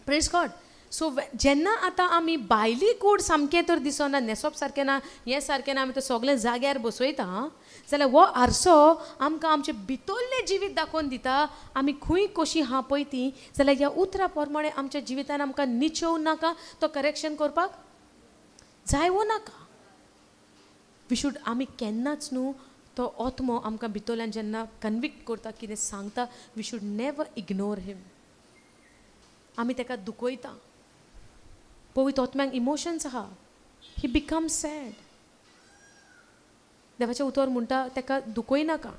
Praise God. So जेन्ना आतां आमी भायली कूड सामकें तर दिसना, न्हेसप सारकें ना, हें सारकें ना, आमी तर सगळें जाग्यार बसयता जाल्यार हो आरसो आमकां आमचें भितरलें जिवीत दाखोवन दिता. आमी खंय कशीं आहा पळय ती, जाल्यार ह्या उतरा प्रमाणें आमच्या जिवितान आमकां निचोव नाका, तो करेक्शन करपाक जाय वो नाका. We should, आमी केन्नाच न्हू तो आत्मो आमकां भितरल्यान जेन्ना कन्विक्ट करता, कितें सांगता, we should never ignore him. आमी ताका दुखयता. पवित्र आत्म्यांक इमोशन्स आहा, ही बिकम सॅड. देवाचें उतर म्हणटा ताका दुखयनाका,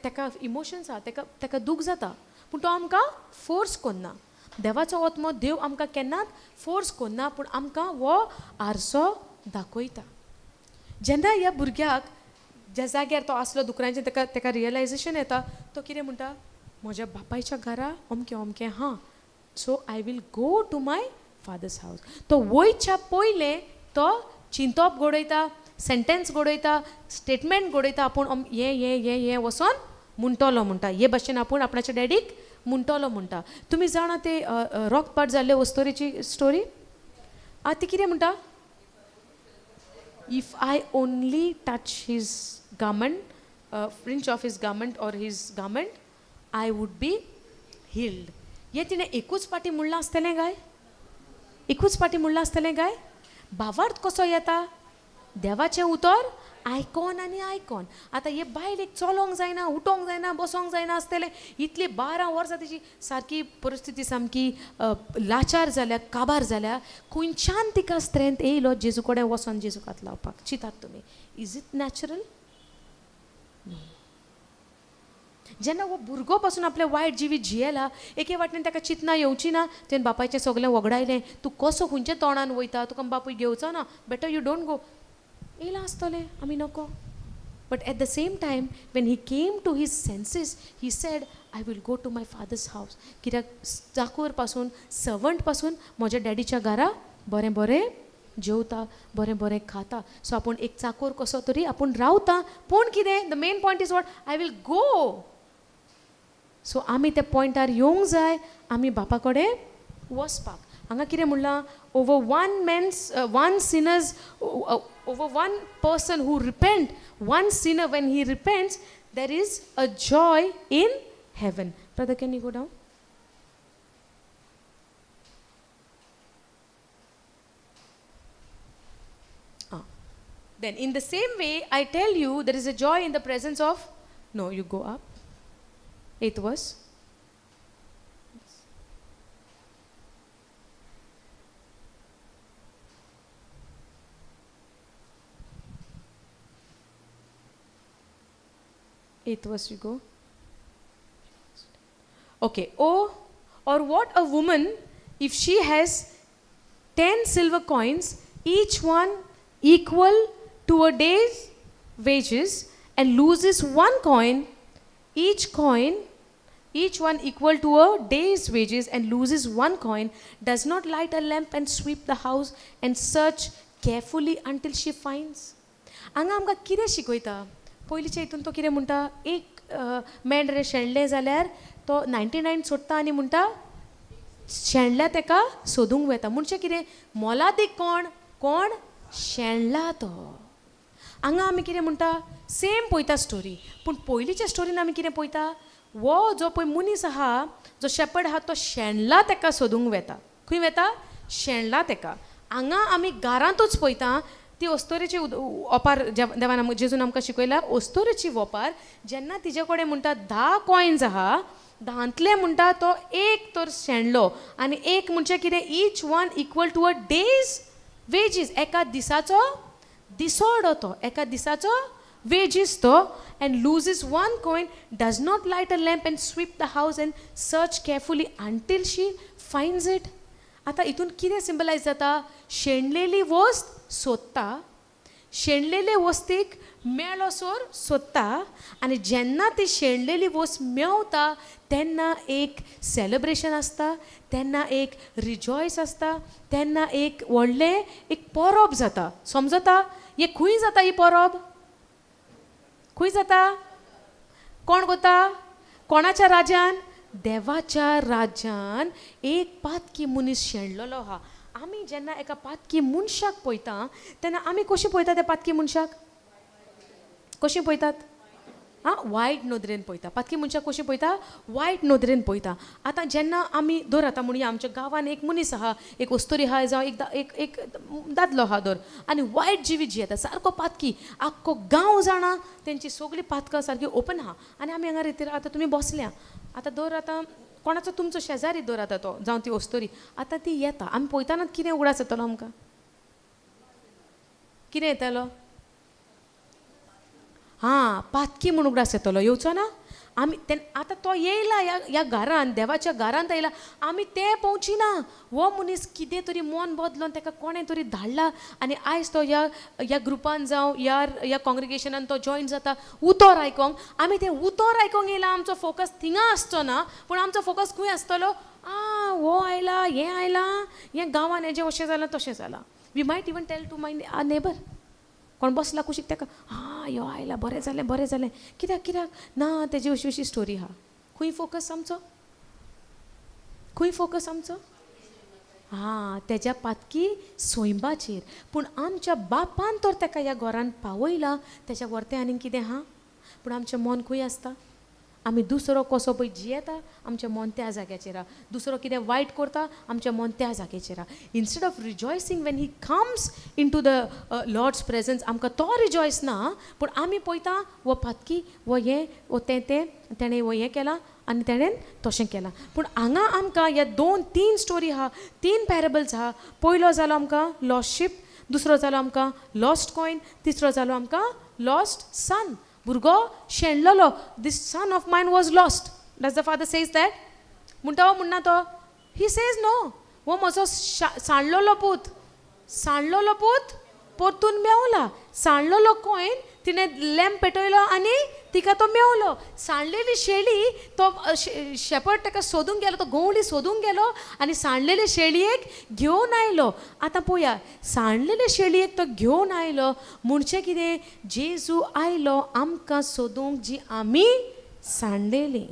ताका इमोशन्स आहा, ताका दूख जाता, पूण तो आमकां फोर्स करना. देवाचो आत्मो देव आमकां केन्नाच फोर्स करना, पूण आमकां हो आरसो दाखयता. जेन्ना ह्या भुरग्याक ज्या जाग्यार तो आसलो दुकरांचें, ताका ताका रियलायजेशन येता. तो कितें म्हणटा? म्हज्या बापायच्या घरा अमकें अमकें हा, so I will go to my father's house. तो वयच्या पयलें तो चिंतप घडयता, सेंटेन्स घडयता, स्टेटमेंट घडयता. आपूण हें हें हें हें वचोन म्हणटलो म्हणटा, हे भाशेन आपूण आपणाच्या डॅडीक म्हणटलो म्हणटा. तुमी जाणा ते रोगपाट जाल्ले वस्तोरीची स्टोरी? आं, ती कितें म्हणटा? If I only touch his garment, fringe of his garment or his garment, I would be healed. हें तिणें एकूच पाटी म्हणलां आसतलें काय? एकूच पाटी म्हणलां आसतलें काय? भावार्थ कसो येता? देवाचें उतर आयकोन आनी आयकोन. आतां हे बायल एक चलोंक जायना, उठोंक जायना, बसोंक जायना आसतलें. इतली 12 वर्सां तिची सारकी परिस्थिती सामकी लाचार जाल्या, काबार जाल्या. खंयच्यान तिका स्ट्रेंथ येयलो जेजू कडेन वचोन जेजूक हात लावपाक? चिंतात तुमी, is it natural? जेन्ना हो भुरगो पासून आपलें वायट जिवीत जियेला, एके वाटेन ताका चिंतना येवची ना. तेणें बापायचें सगळें वगडायलें. तूं कसो खंयच्या तोंडान वयता, तुका बापूय घेवचो ना, बेटर you don't go. येयलां आसतलें आमी नको. But at the same time when he came to his senses, he said I will go to my father's house. कित्याक चाकोर पासून, सर्वंट पासून म्हज्या डॅडीच्या घरा बरें बरें जेवता, बरें बरें खाता. सो आपूण एक चाकोर कसो तरी आपूण रावता, पूण कितें, the main point is what? I will go. So आमी त्या पॉयंटार येवंक जाय, आमी बापा कडेन वचपाक. हांगा कितें म्हणलां? Over one man's one sinner's, over one person who repent, one sinner when he repents, there is a joy in heaven. Brother, can you go down? Then in the same way, I tell you, there is a joy in the presence of, no, you go up, 8th verse. Eighth verse you go. Okay. Oh, or what a woman, if she has 10 silver coins, each one equal to a day's wages, and loses one coin, each coin, each one equal to a day's wages, and loses one coin, does not light a lamp and sweep the house and search carefully until she finds? हांगा आमकां कितें शिकयता? पयलींच्या हितून तो कितें म्हणटा? एक मेंढरे शेणलें जाल्यार तो 99 सोडटा आनी म्हणटा शेणल्या तेका सोदूंक वता. म्हणजे कितें, मोलादीक कोण? कोण शेणला तो. हांगा आमी कितें म्हणटा? सेम पळयता स्टोरी, पूण पयलींच्या स्टोरीन आमी कितें पळयता? हो जो पळय मनीस आहा, जो शेपर्ड आहा, तो शेणला तेका सोदूंक वता. खंय वता? शेणला तेका. हांगा आमी घरांतूच पळयता ती अस्तोरेची ओपार. देवान आमकां, जेजून आमकां शिकयला अस्तोरेची ओपार. जेन्ना तिजे कडेन म्हणटा 10 कॉयन्स आहा, 10तले म्हणटा तो एक तर शेणलो. आनी एक म्हणजे कितें? Each one equal to a day's wages. एका दिसाचो दिसोडो तो, एका दिसाचो वेजीस तो. And loses one coin, does not light a lamp and sweep the house and search carefully until she finds it. आतां हितून कितें सिंबलायज जाता? शेणलेली वस्त सोदता, शेणलेले वस्तीक मेळोसर सोदता आनी जेन्ना ती शेणलेली वस्त मेवता तेन्ना एक सेलिब्रेशन आसता, तेन्ना एक रिजॉयस आसता, तेन्ना एक व्हडलें एक परब जाता. समजता? हें खंय जाता? ही परब खंय जाता? कोण कोता? कोणाच्या राज्यान? देवाच्या राज्यान. एक पातकी मनीस शेणलेलो आहा. आमी जेन्ना एका पातकी मनशाक पळयता तेन्ना आमी कशी पळयता त्या पातकी मनशाक? कशी पळयतात? आं, वायट नदरेन पळयता. पातकी मनशाक कशी पळयता? वायट नदरेन पळयता. आतां जेन्ना आमी धर आतां म्हणया आमच्या गांवान एक मनीस आहा, एक अस्तोरी आहा, जावं एक एक दादलो आहा धर, आनी वायट जिवीत जियेता, सारको पातकी, आख्खो गांव जाणा तेंची सगळीं पातकां सारकी ओपन आहा. आनी आमी हांगा रितीर आतां तुमी बसल्या. आतां धर आतां कोणाचो तुमचो शेजारी धर आतां तो, जावं ती अस्तोरी आतां ती येता, आमी पळयतानाच कितें उगडास येतलो आमकां? कितें येतलो? हां, पातकी म्हूण उगडास येतलो. येवचो ना? आमी तेन्ना आतां तो येयला ह्या ह्या घरान, देवाच्या घरांत येयला, आमी तें पळोवची ना. हो मनीस कितें तरी मन बदलोन ताका कोणें तरी धाडला आनी आयज तो ह्या ह्या ग्रुपान जावं ह्या ह्या कॉंग्रिगेशनान तो जॉयन जाता उतोर आयकोंक. आमी तें उतोर आयकोंक येयला, आमचो फोकस थिंगा आसचो ना, पूण आमचो फोकस खंय आसतलो? आं, हो आयला, हें आयलां, हें गांवान हेजें अशें जालां, तशें जालां. We might even tell to my our neighbour, कोण बसला कुशीक ताका, आं, यो आयला, बरें जालें, बरें जालें. कित्याक? कित्याक ना तेजी अशी अशी स्टोरी आहा. खंय फोकस आमचो? खंय फोकस आमचो? आं, तेज्या पातकी सोयंबाचेर. पूण आमच्या बापान तर ताका ह्या घरान पावयला, तेज्या वरतें आनीक कितें आहा? पूण आमचें मन खंय आसता? आमी दुसरो कसो पळय जियेता, आमचें मन त्या जाग्याचेर आहा. दुसरो कितें वायट करता, आमचें मन त्या जाग्याचेर आहा. Instead of rejoicing when he comes into the Lord's presence, आमकां तो रिजॉयस ना, पूण आमी पळयता हो पातकी, हो हें, हो तें, तें तेणें हो हें केलां आनी तेणें तशें केलां. पूण हांगा आमकां ह्या दोन तीन स्टोरी आहा, तीन पॅरेबल्स आहा. पयलो जालो आमकां लॉस्ट शीप, दुसरो जालो आमकां लॉस्ट कॉयन, तिसरो जालो आमकां लॉस्ट सन. भुरगो शेणलेलो. "This son of mine was lost." Does the father says that? म्हणटा हो म्हणना तो? He says no. हो म्हजो सांडलेलो पूत, सांडलेलो पूत परतून मेवला. सांडलेलो कॉयन तिणें लॅम्प पेटयलो आनी तिका तो मेवलो. सांडलेली शेळी तो शेपर्ड ताका सोदूंक गेलो, तो गंवळी सोदूंक गेलो आनी सांडलेले शेळयेक घेवन आयलो. आतां पळया, सांडलेले शेळयेक तो घेवन आयलो म्हणचे कितें? जेजू आयलो आमकां सोदूंक जी आमी सांडलेली.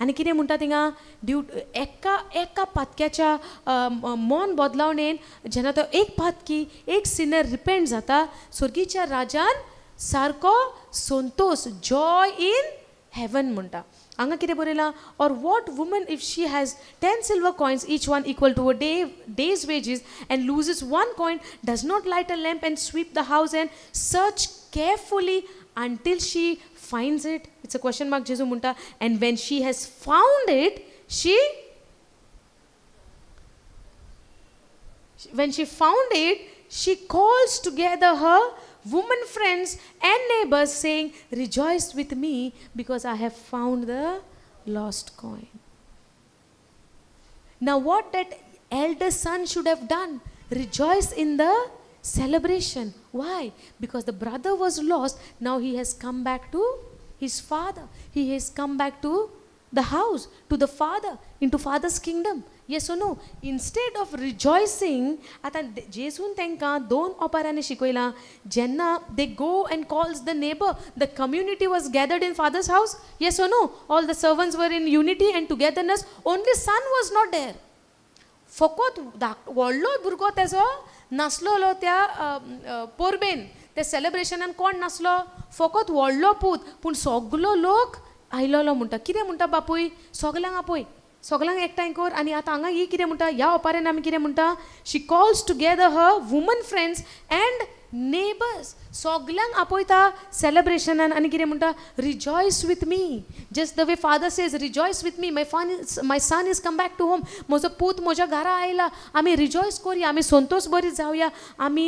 आनी कितें म्हणटा थिंगा? ड्यू एका एका पातक्याच्या मन बदलावणेन, जेन्ना तो एक पातकी, एक सिनर रिपेंट जाता, स्वर्गीच्या राजान सारको संतोष, जॉय इन हेवन म्हणटा. हांगा कितें बरयलां? Or what woman, if she has 10 silver coins, each one equal to a day's wages, and loses one coin, does not light a lamp and sweep the house and search carefully until she finds it? It's a question mark. जेजू म्हणटा, and when she has found it, she when she found it, she calls together her woman friends and neighbors, saying, "Rejoice with me because I have found the lost coin." Now, what that elder son should have done? Rejoice in the celebration. Why? Because the brother was lost. Now he has come back to his father. He has come back to the house, to the father, into father's kingdom. Yes or no? Instead of rejoicing, आतां जेजून तांकां दोन ओपारांनी शिकयलां. जेन्ना they go and calls the neighbour, the community was gathered in father's house. Yes or no? All the servants were in unity and togetherness. Only son was not there. फकत धाक व्हडलो भुरगो तेजो नासलेलो त्या परबेन, त्या सेलिब्रेशनान. कोण नासलो? फकत व्हडलो पूत. पूण सगलो लोक आयलेलो म्हणटा. कितें म्हणटा बापूय? सगल्यांक आपय. सगल्यांक एकठांय कर. आनी आतां हांगा ही कितें म्हणटा, ह्या ओपाऱ्यान आमी कितें म्हणटा, she calls together her woman friends and neighbours. सगल्यांक आपयता सेलेब्रेशनान आनी कितें म्हणटा, rejoice with me. Just the way father says rejoice with me, my son is come back to home. म्हजो पूत म्हज्या घरा आयला, आमी रिजॉयस करुया, आमी संतोश बरी जावया, आमी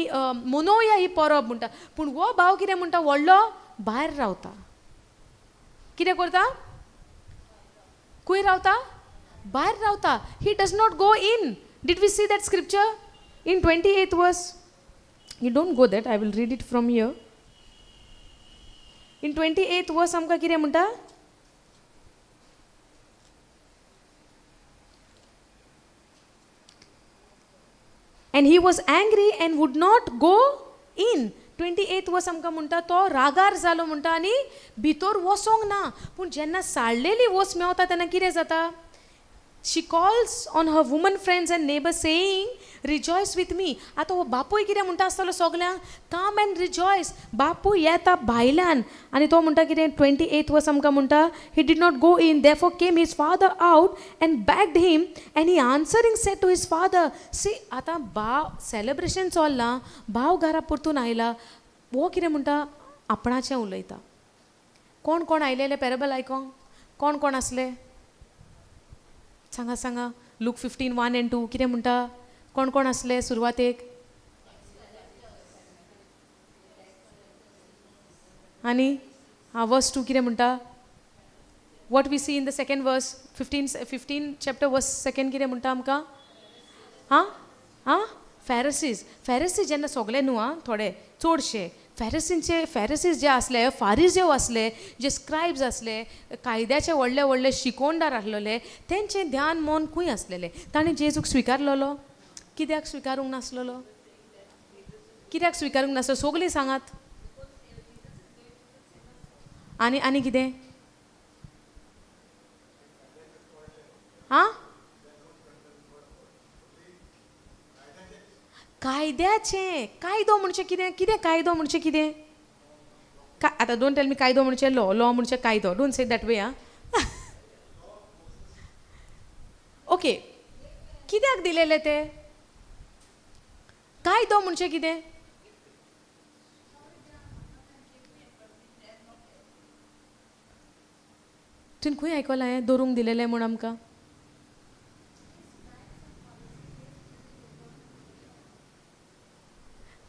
मनोवया ही परब म्हणटा. पूण हो भाव कितें म्हणटा, व्हडलो भायर रावता. कितें करता, खंय रावता, भायर रावता. He does not go in. Did we see that scripture in 28th verse? You don't go that, I will read it from here. In 28th verse आमकां कितें म्हणटा, and he was angry and would not go in. 28th verse आमकां म्हणटा तो रागार जालो म्हणटा आनी भितर वचोंक ना. पूण जेन्ना साळलेली वस मेवता तेन्ना कितें जाता, she calls on her woman friends and neighbours saying rejoice with me. आतां हो बापूय कितें म्हणटा आसतलो सगल्यांक, कम एंड रिजॉयस. बापूय येता भायल्यान आनी तो म्हणटा कितें, 28th verse आमकां म्हणटा, he did not go in, therefore came his father out and begged him and he answering said to his father. See आतां भाव सेलेब्रेशन चल्लां, भाव घरा परतून आयला, हो कितें म्हणटा, आपणाचें उलयता. कोण कोण आयलेले पेरेबल आयकोंक, कोण कोण आसले सांगा सांगा. लूक 15:1 and 2 कितें म्हणटा, कोण कोण आसले सुरवातेक? आनी हां वर्स 2 कितें म्हणटा, what we see in the second verse, 15 chapter verse second कितें म्हणटा आमकां? हां हां फेरसीज. फेरसीज जेन्ना सगळे न्हू आं, थोडे चडशे फेरसींचे, फेरसीज जे आसले, फारिजेव आसले, जे स्क्रायब्स आसले, कायद्याचे व्हडले व्हडले शिकोवणदार आसलेले, तेंचें ध्यान मन खंय आसलेलें? ताणें जेजूक स्विकारलेलो? कित्याक स्विकारूंक नासलेलो? कित्याक स्विकारूंक नासलो? सगळीं सांगात. आनी आनी कितें? आं, कायद्याचें. कायदो म्हणजे कितें? कितें कायदो म्हणजे कितें? आतां don't tell me कायदो म्हणजे लॉ, लॉ म्हणजे कायदो, don't say that way. आं ओके, कित्याक दिलेले ते कायदो म्हणजे कितें? तुवें खंय आयकलां हें दवरूंक दिलेलें म्हूण आमकां?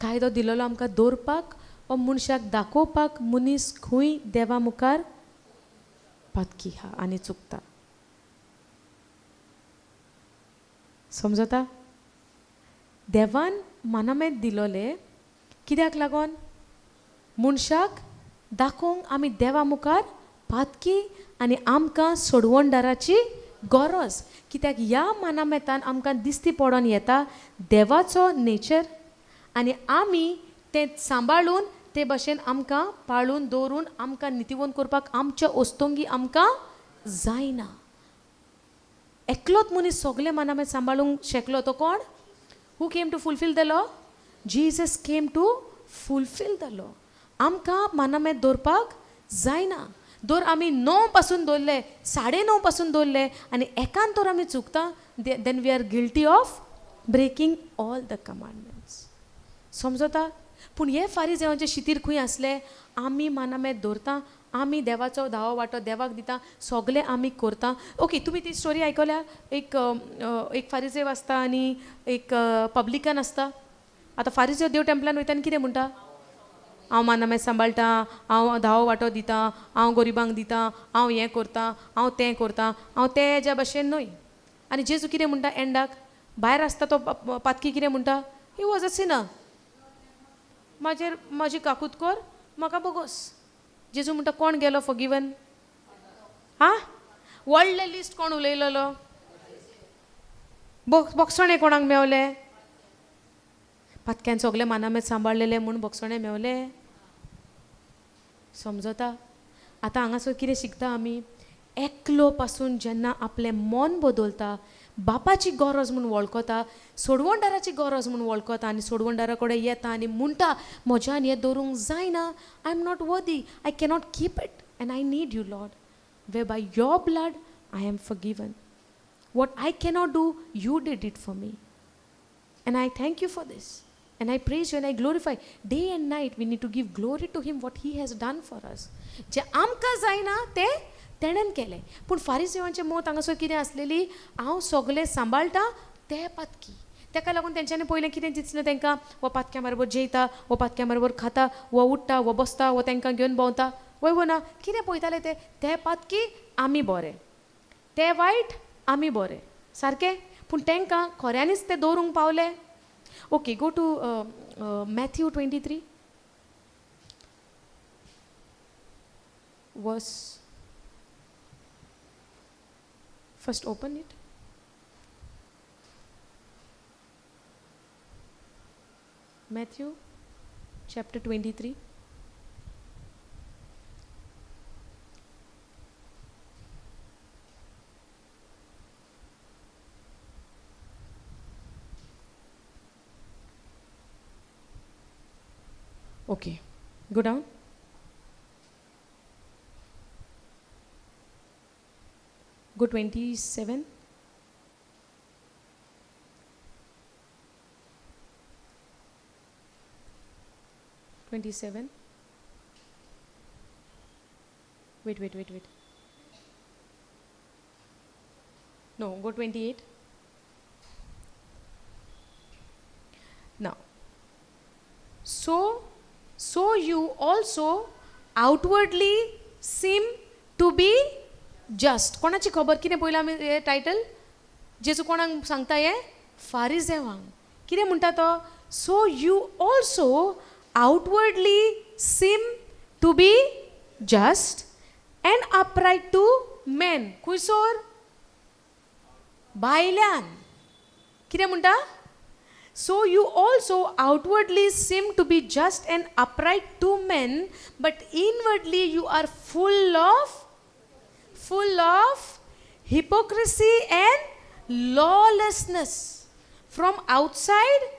कायदो दिलेलो आमकां दवरपाक वा मनशाक दाखोवपाक मनीस खंय देवा मुखार पातकी आहा आनी चुकता. समजता? देवान मानामेत दिलोले कित्याक लागोन? मनशाक दाखोवंक आमी देवा मुखार पातकी आनी आमकां सोडवणदाराची गरज. कित्याक ह्या मानामेतान आमकां दिसती पडोन येता देवाचो नेचर आनी आमी तें सांबाळून ते भशेन आमकां पाळून दवरून आमकां नितीवंत करपाक आमच्या ओस्तोंगी आमकां जायना. एकलोच मनीस सगळे मानामेत सांबाळूंक शकलो तो कोण? Who came to fulfil the law? Jesus came to fulfil the law. आमकां मानामेत दवरपाक जायना. दर आमी 9 पासून दवरले, 9:30 पासून दवरले आनी एकान तर आमी चुकता, then we are guilty of breaking all the commandments. समजता? पूण हे फारिजेवांचे शितीर खंय आसले? आमी मानामेत दवरता, आमी देवाचो धावो वांटो देवाक दिता, सगळें आमी करता. ओके, तुमी ती स्टोरी आयकल्या? एक एक फारिजेव आसता आनी एक पब्लिकन आसता. आतां फारिजेव देव टेम्पलान वयता आनी कितें म्हणटा? हांव मानामेत सांबाळटा, हांव धावो वांटो दिता, हांव गरिबांक दिता, हांव हें करता, हांव तें करता, हांव तेज्या भशेन न्हय. आनी जेजू कितें म्हणटा एंडाक? भायर आसता तो पातकी कितें म्हणटा? He was a sinner. म्हाजेर म्हाजी काकूत कर, म्हाका बोगोस. जेजू म्हणटा कोण गेलो फॉरगिवन? आं, व्हडलें लिस्ट कोण उलयलेलो? बोगसणें कोणाक मेवलें? पातक्यान सगळें मानामेत सांबाळलेलें म्हूण बोगसणें मेवलें. समजता? आतां हांगासर कितें शिकता आमी? एकलो पासून जेन्ना आपलें मन बदलता, बापाची गरज म्हूण वळखता, सोडवणदाराची गरज म्हूण वळखता आनी सोडवणदारा कडेन येता आनी म्हणटा म्हज्यान हें दवरूंक जायना, I am not worthy, I cannot keep it and I need you Lord, way by your blood I am forgiven. What I cannot do you did it for me and I thank you for this and I praise you and I glorify. Day and night we need to give glory to him what he has done for us. जें आमकां जायना तें तेणेन केलें. पूण फारिसेवांचें मत हांगासर कितें आसलेली, हांव सगलें सांबाळटा ते पातकी. तेका लागून तेंच्यांनी पयलें कितें दिसलें तेंकां, हो पातक्यां बरोबर जेयता, हो पातक्यां बरोबर खाता, हो उठ्ठा, हो बसता, हो तेंकां घेवन भोंवता, वय वो ना? कितें पळयताले ते? ते पातकी आमी बरे, ते वायट आमी बरे, सारकें? पूण तेंकां खऱ्यांनीच ते दवरूंक पावले? Okay, go to Matthew 23 verse. First open it. Matthew chapter 23. Okay, go down. Go 27. 27. Wait, wait, wait, wait. No, go 28. Now, so you also outwardly seem to be just. कोणाची खबर कितें पळयलां आमी हें टायटल? जेजू कोणाक सांगता हें? फारिजेवांक. कितें म्हणटा तो? So you also outwardly seem to be just and upright to men. खुंयसर? भायल्यान. कितें म्हणटा? So you also outwardly seem to be just and upright to men, but inwardly you are full of hypocrisy and lawlessness. From outside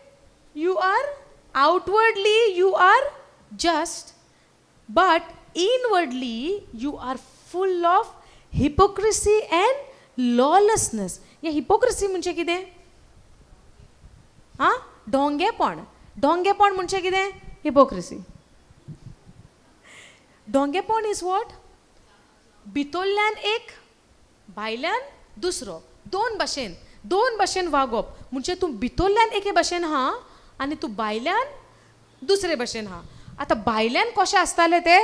you are, outwardly you are just, but inwardly you are full of hypocrisy and lawlessness. हे hypocrisy म्हणजे कितें? आं, डोंगेपण. डोंगेपण म्हणजे कितें? Hypocrisy. डोंगेपण is what? भितरल्यान एक, भायल्यान दुसरो, दोन भाशेन, दोन भाशेन वागप. म्हणजे तूं भितरल्यान एके भाशेन आहा आनी तूं भायल्यान दुसरे भाशेन आहा. आतां भायल्यान कशें आसताले ते?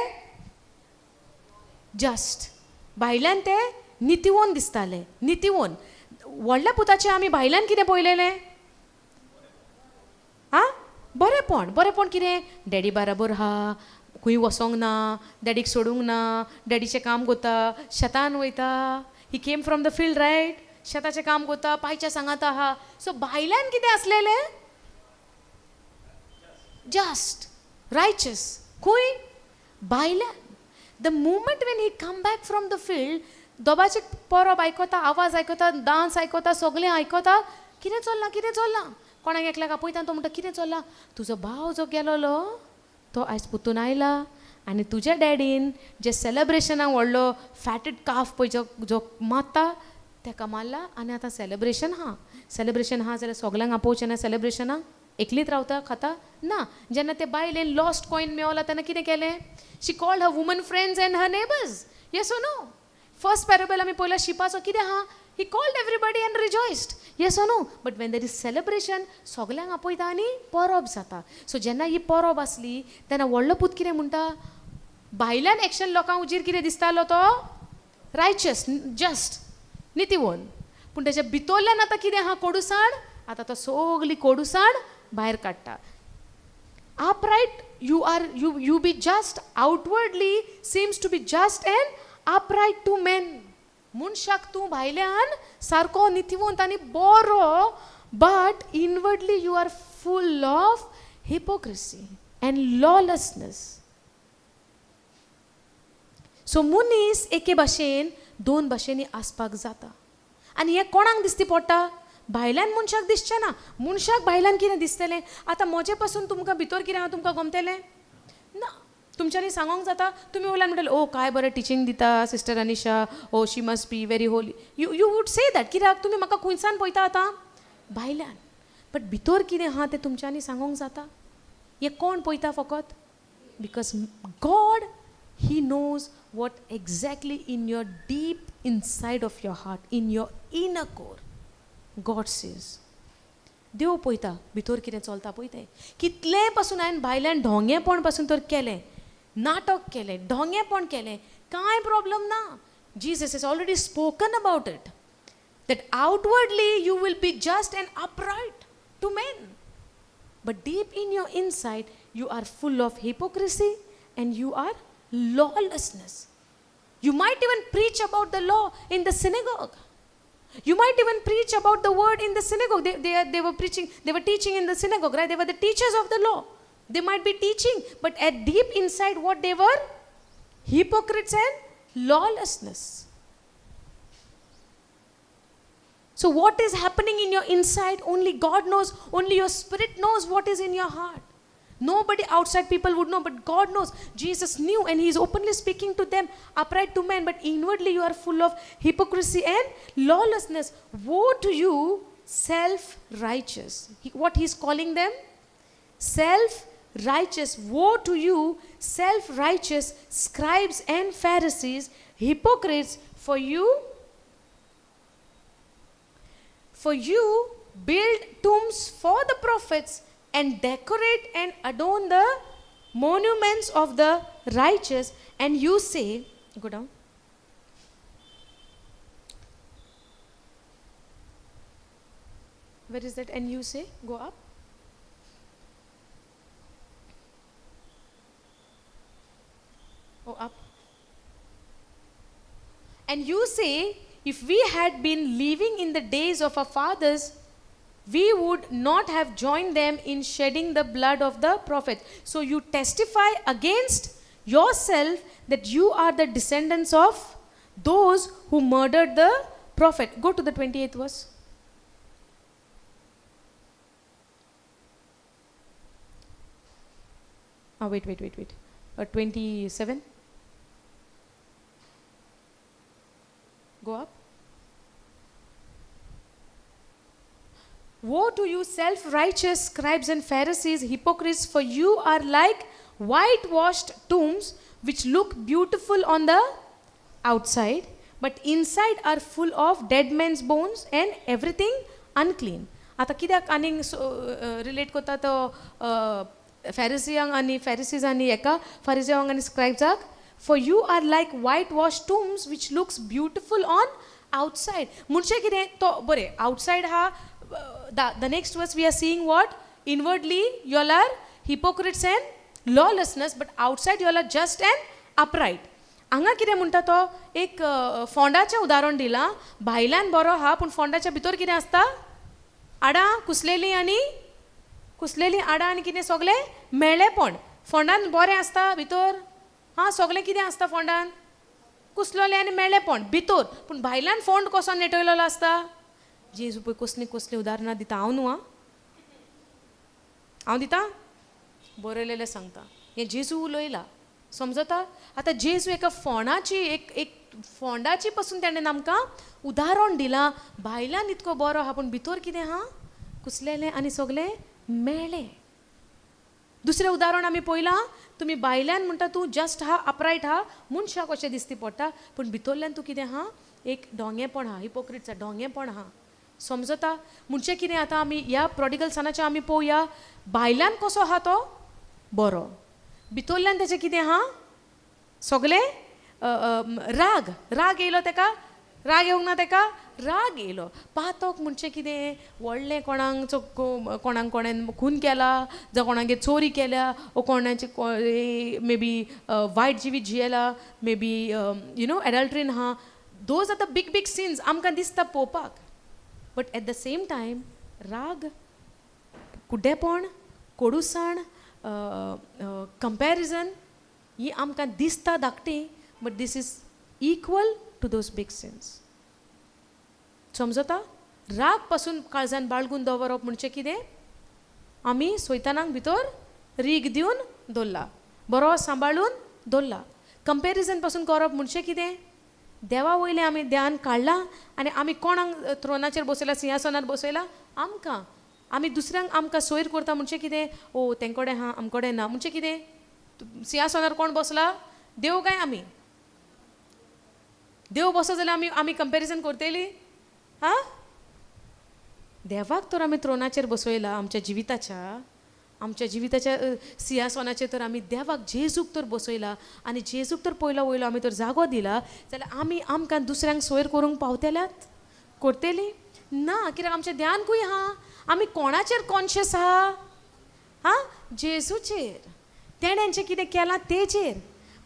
जस्ट. भायल्यान ते नितिवोन दिसताले, नितिवोन. व्हडल्या पुताचें आमी भायल्यान कितें पळयलेलें? आं, बरेंपण. बरेंपण कितें? डॅडी बराबर आहा, खंय वचोंक ना, डॅडीक सोडूंक ना, डॅडीचें काम करता, शेतान वयता. He came from the field, right? शेताचें काम करता, पायच्या सांगात आहा. सो भायल्यान कितें आसलेलें? Just, righteous. खंय? भायल्यान. The moment when he come back from the field, दोबाचे परब आयकता, आवाज आयकता, डांस आयकता, सगळें आयकता. कितें चल्लां, कितें चल्लां? कोणाक एकल्याक आपयता, तो म्हणटा कितें चल्लां? तुजो भाव जो गेलोलो तो आयज पुतून आयला आनी तुज्या डॅडीन जे सेलेब्रेशनाक व्हडलो फॅटेड काफ पळय जो जो मारता तेका मारला आनी आतां सेलेब्रेशन आहा. सेलेब्रेशन आहा जाल्यार सगल्यांक आपोवचें ना सेलेब्रेशनाक? एकलीच रावता खाता ना. जेन्ना ते बायलेन लॉस्ट कॉयन मेवला तेन्ना कितें केलें? She called her woman friends and her neighbours. Yes or no? First parable आमी पळयला शिपाचो कितें आहा? He called everybody and rejoiced. Yes or no? But when there is celebration, सगल्यांक आपयता आनी परब जाता. सो जेन्ना ही परब आसली तेन्ना व्हडलो पूत कितें म्हणटा? भायल्यान एक्शन लोकांक उजीर कितें दिसतालो तो? रायचस, जस्ट, नितीवोन. पूण तेच्या भितरल्यान आतां कितें आहा? कोडूसाण. आतां तो सगली कोडूसाण भायर काडटा. Upright you are, you be just outwardly seems to be just and upright to men. मनशाक तूं भायल्यान सारको नितीवंत आनी बरो, but inwardly you are full of hypocrisy and lawlessness. So मनीस एके भाशेन दोन भाशेंनी आसपाक जाता. आनी हें कोणाक दिसती पडटा? भायल्यान मनशाक दिसचें ना. मनशाक भायल्यान कितें दिसतलें? आतां म्हजे पासून तुमकां भितर कितें आहा तुमकां गमतलें ना. तुमच्यांनी सांगोंक जाता, तुमी वयल्यान म्हणटले, ओ काय बरें टिचींग दिता sister Anisha, oh she must be very holy. You would say that, कित्याक तुमी म्हाका खंयसान पळयता आतां? भायल्यान. बट भितर कितें आहा तें तुमच्यांनी सांगोंक जाता? हें कोण पळयता फकत? Because God he knows what exactly in your deep inside of your heart, in your inner core, God sees. देव पळयता भितर कितें चलता पळय तें. कितलें पासून हांवें भायल्यान ढोंगेपण पासून तर केलें, नाटक केलें, ढोंगेपण केलें, कांय प्रॉब्लम ना. Jesus has already spoken about it, that outwardly you will be just and upright to men, but deep in your inside you are full of hypocrisy and you are lawlessness. You might even preach about the law in the synagogue. You might even preach about the word in the synagogue. They were preaching, they were teaching in the synagogue, right? They were the teachers of the law. They might be teaching, but at deep inside what they were? Hypocrites and lawlessness. So what is happening in your inside, only God knows, only your spirit knows what is in your heart. Nobody outside people would know, but God knows. Jesus knew, and he is openly speaking to them, upright to men, but inwardly you are full of hypocrisy and lawlessness. Woe to you, self-righteous. What he is calling them? Self-righteous. Woe to you, self-righteous scribes and Pharisees, hypocrites, for you build tombs for the prophets and decorate and adorn the monuments of the righteous, and you say, go down. Where is that? And you say, go up. Oh, up. And you say, if we had been living in the days of our fathers, we would not have joined them in shedding the blood of the prophets. So you testify against yourself that you are the descendants of those who murdered the prophet. Go to the 28th verse. Oh, wait. 27. Go up. Woe to you, self-righteous scribes and Pharisees, hypocrites, for you are like whitewashed tombs which look beautiful on the outside, but inside are full of dead men's bones and everything unclean. आता कित्याक आनीक relate करता तो फॅरिसियांक आनी फॅरिसीज आनी एका फारिसियांक आनी स्क्रायब्साक? For you are like whitewashed tombs which looks beautiful on outside. म्हणजे कितें तो बरें outside हा. The next verse we are seeing what? Inwardly you all are hypocrites and lawlessness, but outside you all are just and upright. हांगा कितें म्हणटा तो एक फोंडाचें उदाहरण दिलां. भायल्यान बरो आहा पूण फोंडाच्या भितर कितें आसता? आडां कुसलेलीं आनी कुसलेलीं आडां आनी कितें सगळें मेळेपण. फोंडान बरें आसता भितर, हां सगळें कितें आसता फोंडान? कुसलोलें आनी मेळेपण भितर. पूण भायल्यान फोंड कसो नेटयलेलो आसता? जेजू पळय कसलीं कसलीं उदाहरणां दिता. हांव न्हू, हांव दिता बरयलेलें सांगता. हें जेजू उलयला, समजता? आतां जेजू एका फोंडाची एक एक फोंडाची पसून ताणें आमकां उदाहरण दिलां. भायल्यान इतको बरो आहा पूण भितर कितें आहा? कुसलेलें आनी सगळें मेळ्ळें. दुसरें उदाहरण आमी पळयलां, तुमी भायल्यान म्हणटा तूं जस्ट आहा, अपरायट आहा, मनशाक अशें दिसती पडटा, पूण भितरल्यान तूं कितें आहा? एक ढोंगेपण आहा, हिपोक्रिट्स आहा, ढोंगेपण आहा. समजता? म्हणजे कितें आतां आमी ह्या प्रोडिगल सनाचें आमी पळोवया. भायल्यान कसो आहा तो बरो, भितरल्यान तेचें कितें आहा? सगळें राग. राग येयलो तेका? राग येवंक ना तेका? राग येयलो. पातक म्हणजे कितें? व्हडलें कोणाक कोणाक कोणें खून केला, जावं कोणागेर चोरी केल्या, वो कोणाचें मे बी वायट जिवीत जियेला, मे बी you know एडल्ट्रीन आहा. Those are the big big sins आमकां दिसता पळोवपाक. But at the same time राग, कुड्डेपण, कोडूसाण, कंपॅरिजन ही आमकां दिसता धाकटी, but this is equal to those big sins. समजता? राग पासून काळजान बाळगून दवरप म्हणजे कितें? आमी सैतानाक भितर रीग दिवन दवरला. बरो सांबाळून दवरला. कंपेरिजन पासून करप म्हणजे कितें? देवा वयलें आमी ध्यान काडलां आनी आमी कोणाक थ्रोनाचेर बसयला, सिंहासनार बसयला? आमकां. आमी दुसऱ्यांक आमकां सोयर करता म्हणजे कितें? ओ तेंकोडे आहा आमकोडे ना म्हणजे कितें? सिंहासनार कोण बसला? देव काय आमी? देव बसो जाल्यार आमी आमी कंपेरिजन करतली? आं, देवाक तर आमी थ्रोनाचेर बसयला आमच्या जिविताच्या, आमच्या जिविताच्या सिंहासनाचेर तर आमी देवाक जेजूक तर बसयला आनी जेजूक तर पयलो वयलो आमी तर जागो दिला जाल्यार आमी आमकां दुसऱ्यांक सोयर करूंक पावतल्यात? करतली ना. कित्याक आमचें ध्यान खंय आहा? आमी कोणाचेर कॉन्शियस आहा? आं, जेजूचेर, तेणें जें कितें केलां तेजेर.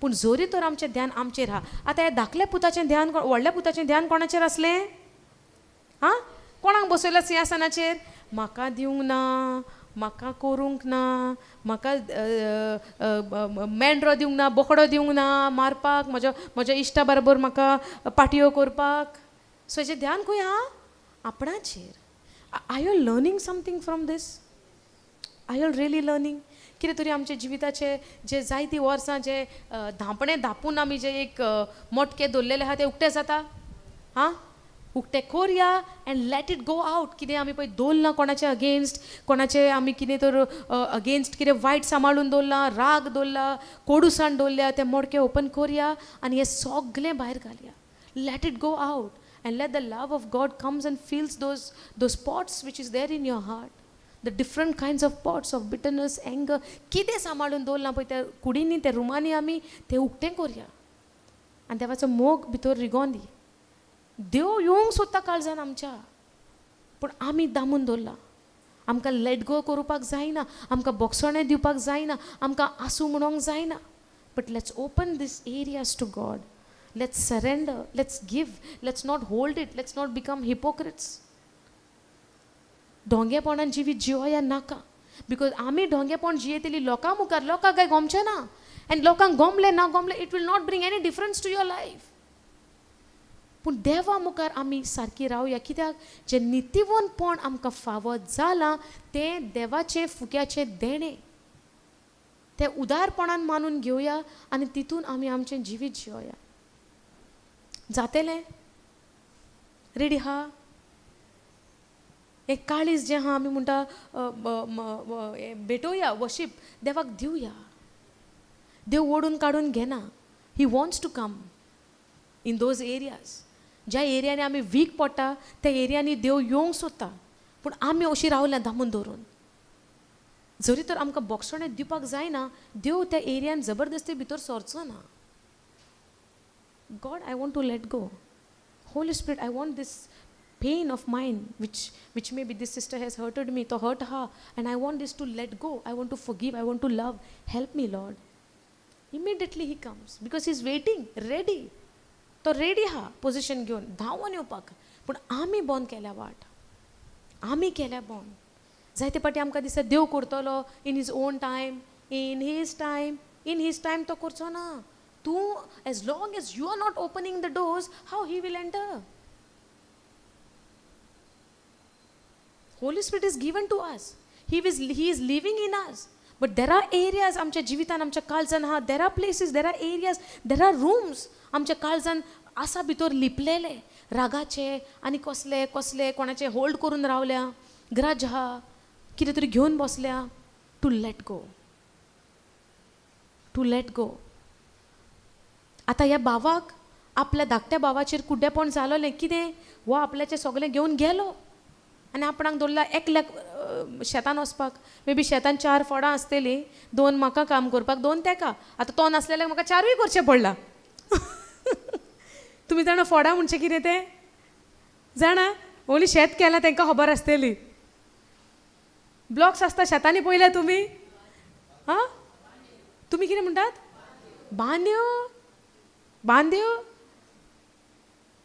पूण जोरी तर आमचें ध्यान आमचेर आहा. आतां ह्या धाकल्या पुताचें ध्यान, व्हडल्या पुताचें ध्यान कोणाचेर आसलें? आं, कोणाक बसयला सिंहासनाचेर? म्हाका दिवंक ना, म्हाका करूंक ना, म्हाका मेंढरो दिवंक ना, बोकडो दिवंक ना मारपाक, म्हज्या म्हज्या इश्टा बरोबर म्हाका पाटयो करपाक. सो हेजें ध्यान खंय आहा? आपणाचेर. Are you learning something from this? Are you really learning? कितें तरी आमच्या जिविताचे जे जायतीं वर्सां जे धांपणें धांपून आमी जे एक मोटके दवरलेले आहा ते उक्ते जाता. आं, उक्ते कोरया and let it go out. कितें आमी पळय दवरलां कोणाचे अगेन्स्ट, कोणाचे आमी कितें तर अगेन्स्ट कितें वायट सांबाळून दवरलां, राग दवरला, कोडूसाण दवरल्या, ते मोडके ओपन कोरया आनी हें सगलें भायर घालया. Let it go out and let the love of God comes and fills those pots which is there in your heart, the different kinds of pots of bitterness, anger. कितें सांबाळून दवरलां पळय त्या कुडींनी, त्या रुमांनी आमी तें उक्तें कोरया आनी देवाचो मोग भितर रिगोन दी. देव येवंक सोदता काळजान आमच्या, पूण आमी दामून दवरला. आमकां let go करपाक जायना, आमकां बोगसणें दिवपाक जायना, आमकां आसूं म्हणोंक जायना. But let's open these areas to God. Let's surrender, let's give, let's not hold it, let's not become hypocrites. ढोंगेपणान जिवीत जिवया नाका, because आमी ढोंगेपण जियेतली लोकां मुखार, लोकांक काय गोमचें ना, आनी लोकांक गोमलें ना गोमलें it will not bring any difference to your life. पूण देवा मुखार आमी सारकी रावया, कित्याक जें नितीवंतपण आमकां फावो जालां तें देवाचें फुक्याचें देणें, तें उदारपणान मानून घेवया आनी तितून आमी आमचें जिवीत जिवया. जातेलें? रेडी आहा? एक काळीज जें आहा आमी म्हणटा भेटोवया, वर्शीप देवाक दिवया. देव ओडून काडून घेना. He wants to come in those areas. ज्या एरियांनी आमी वीक पडटा त्या एरियांनी देव येवंक सोदता, पूण आमी अशी रावल्या दामून दवरून. जरी तर आमकां बोगसणें दिवपाक जायना, देव त्या एरियान जबरदस्ती भितर सरचो ना. God, I want to let go. Holy Spirit, I want this pain of mine, which maybe this sister has hurted me, to hurt her, and I want this to let go. I want to forgive, I want to love. Help me, Lord. Immediately he comes, because he's waiting, ready. तो ready हा position घेवन धांवून येवपाक. पूण आमी बंद केल्या वाट, आमी केल्या बंद. जायते फावटी आमकां दिसता देव करतलो in his own time, in his time, in his time तो करचो ना. तूं as long as you are not opening the doors, how he will enter? Holy Spirit is given to us. He is living in us. But there are areas आमच्या जिवितान, आमच्या काळजान आहा, there are places, there are areas, there are rooms आमच्या काळजान आसा भितर लिपलेले रागाचे आनी कसले कसले कोणाचे होल्ड करून रावल्या, ग्रज आहा, कितें तरी घेवन बसल्या. To let go, to let go. आतां ह्या भावाक आपल्या धाकट्या भावाचेर कुड्डेपण जालोलें. कितें हो आपल्याचें सगळें घेवन गेलो आनी आपणाक दवरला एकल्याक शेतान वचपाक. मे बी शेतान 4 फळां आसतलीं, 2 म्हाका काम करपाक, 2 तेका. आतां तो नासलेल्याक म्हाका 4ूय करचें पडलां. तुमी जाणा फोडां म्हणचें कितें तें? जाणा? ओन्ली शेत केलां तांकां खबर आसतली. ब्लॉक्स आसता शेतांनी पळयल्या तुमी? आं, तुमी कितें म्हणटात? बांद्यो, बांद्यो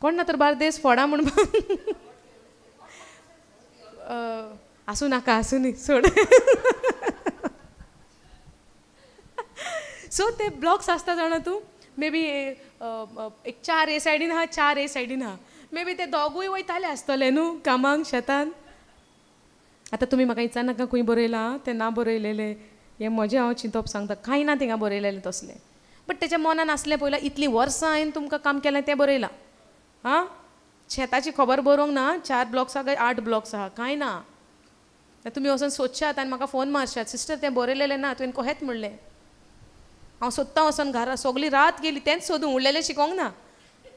कोण ना तर बार्देस फोडां म्हण आसूं नाका, आसूं न्ही, सोड. सो ते ब्लॉक्स आसता जाणा तूं, मे बी एक 4 ए सायडीन आहा, 4 ए सायडीन आहा, मे बी ते दोगूय वयताले आसतले न्हू कामांक शेतान. आतां तुमी म्हाका विचारनाका खंय बरयलां तें, ना बरयलेलें. हें म्हजें हांव चिंतप सांगता, कांय ना थिंगा बरयलेलें तसलें. बट तेच्या मनान आसलें पयलें इतलीं वर्सां हांवें तुमकां काम केलें तें बरयलां. आं, शेताची खबर बरोवंक ना, 4 ब्लॉक्स आहा काय 8 ब्लॉक्स आहा, कांय ना. तुमी वचून सोदशात आनी म्हाका फोन मारशात, सिस्टर तें बरयलेलें ना, तुवें कहेंच म्हणलें. हांव सोदतां वचोन घरा, सगली रात गेली तेंच सोदूंक, उरलेलें शिकोंक ना.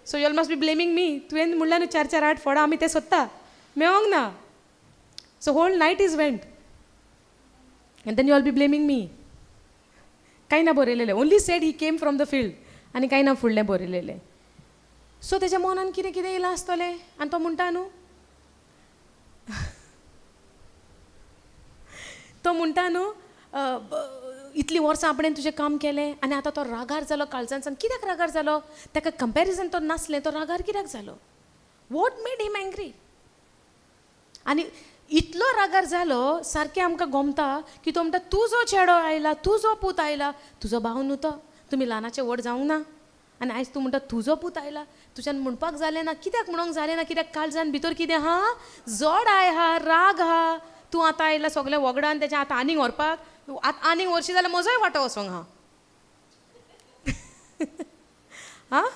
So you all must be blaming me, तुवें म्हणलें न्हू 4 4 8 फळां, आमी तें सोदता, मेवोंक ना. So whole night is went and then you all be blaming me. कांय ना बरयलेलें, only said he came from the field आनी कांय ना फुडलें बरयलेलें. सो तेच्या मनान कितें कितें येयलां आसतलें आनी तो म्हणटा न्हू, तो म्हणटा न्हू इतलीं वर्सां आपणें तुजें काम केलें आनी आतां तो रागार जालो काळजान. कित्याक रागार जालो? ताका कंपॅरिजन तो नासलें, तो रागार कित्याक जालो? What made him angry? आनी इतलो रागार जालो सारकें आमकां गोमता की तो म्हणटा तुजो चेडो आयला, तुजो पूत आयला, तुजो भाव न्हू तो, तुमी ल्हानाचे व्हड जावंक ना आनी आयज तूं म्हणटा तुजो पूत आयला, तुज्यान म्हणपाक जालें ना. कित्याक म्हणूंक जालें ना? कित्याक काळजान भितर कितें आहा? जोड आहा, राग आहा. तूं आतां आयला सगळें वगडान तेजें आतां आनीक व्हरपाक, आतां आनीक व्हरशी जाल्यार म्हजोय वांटो वचोंक आहा. आं,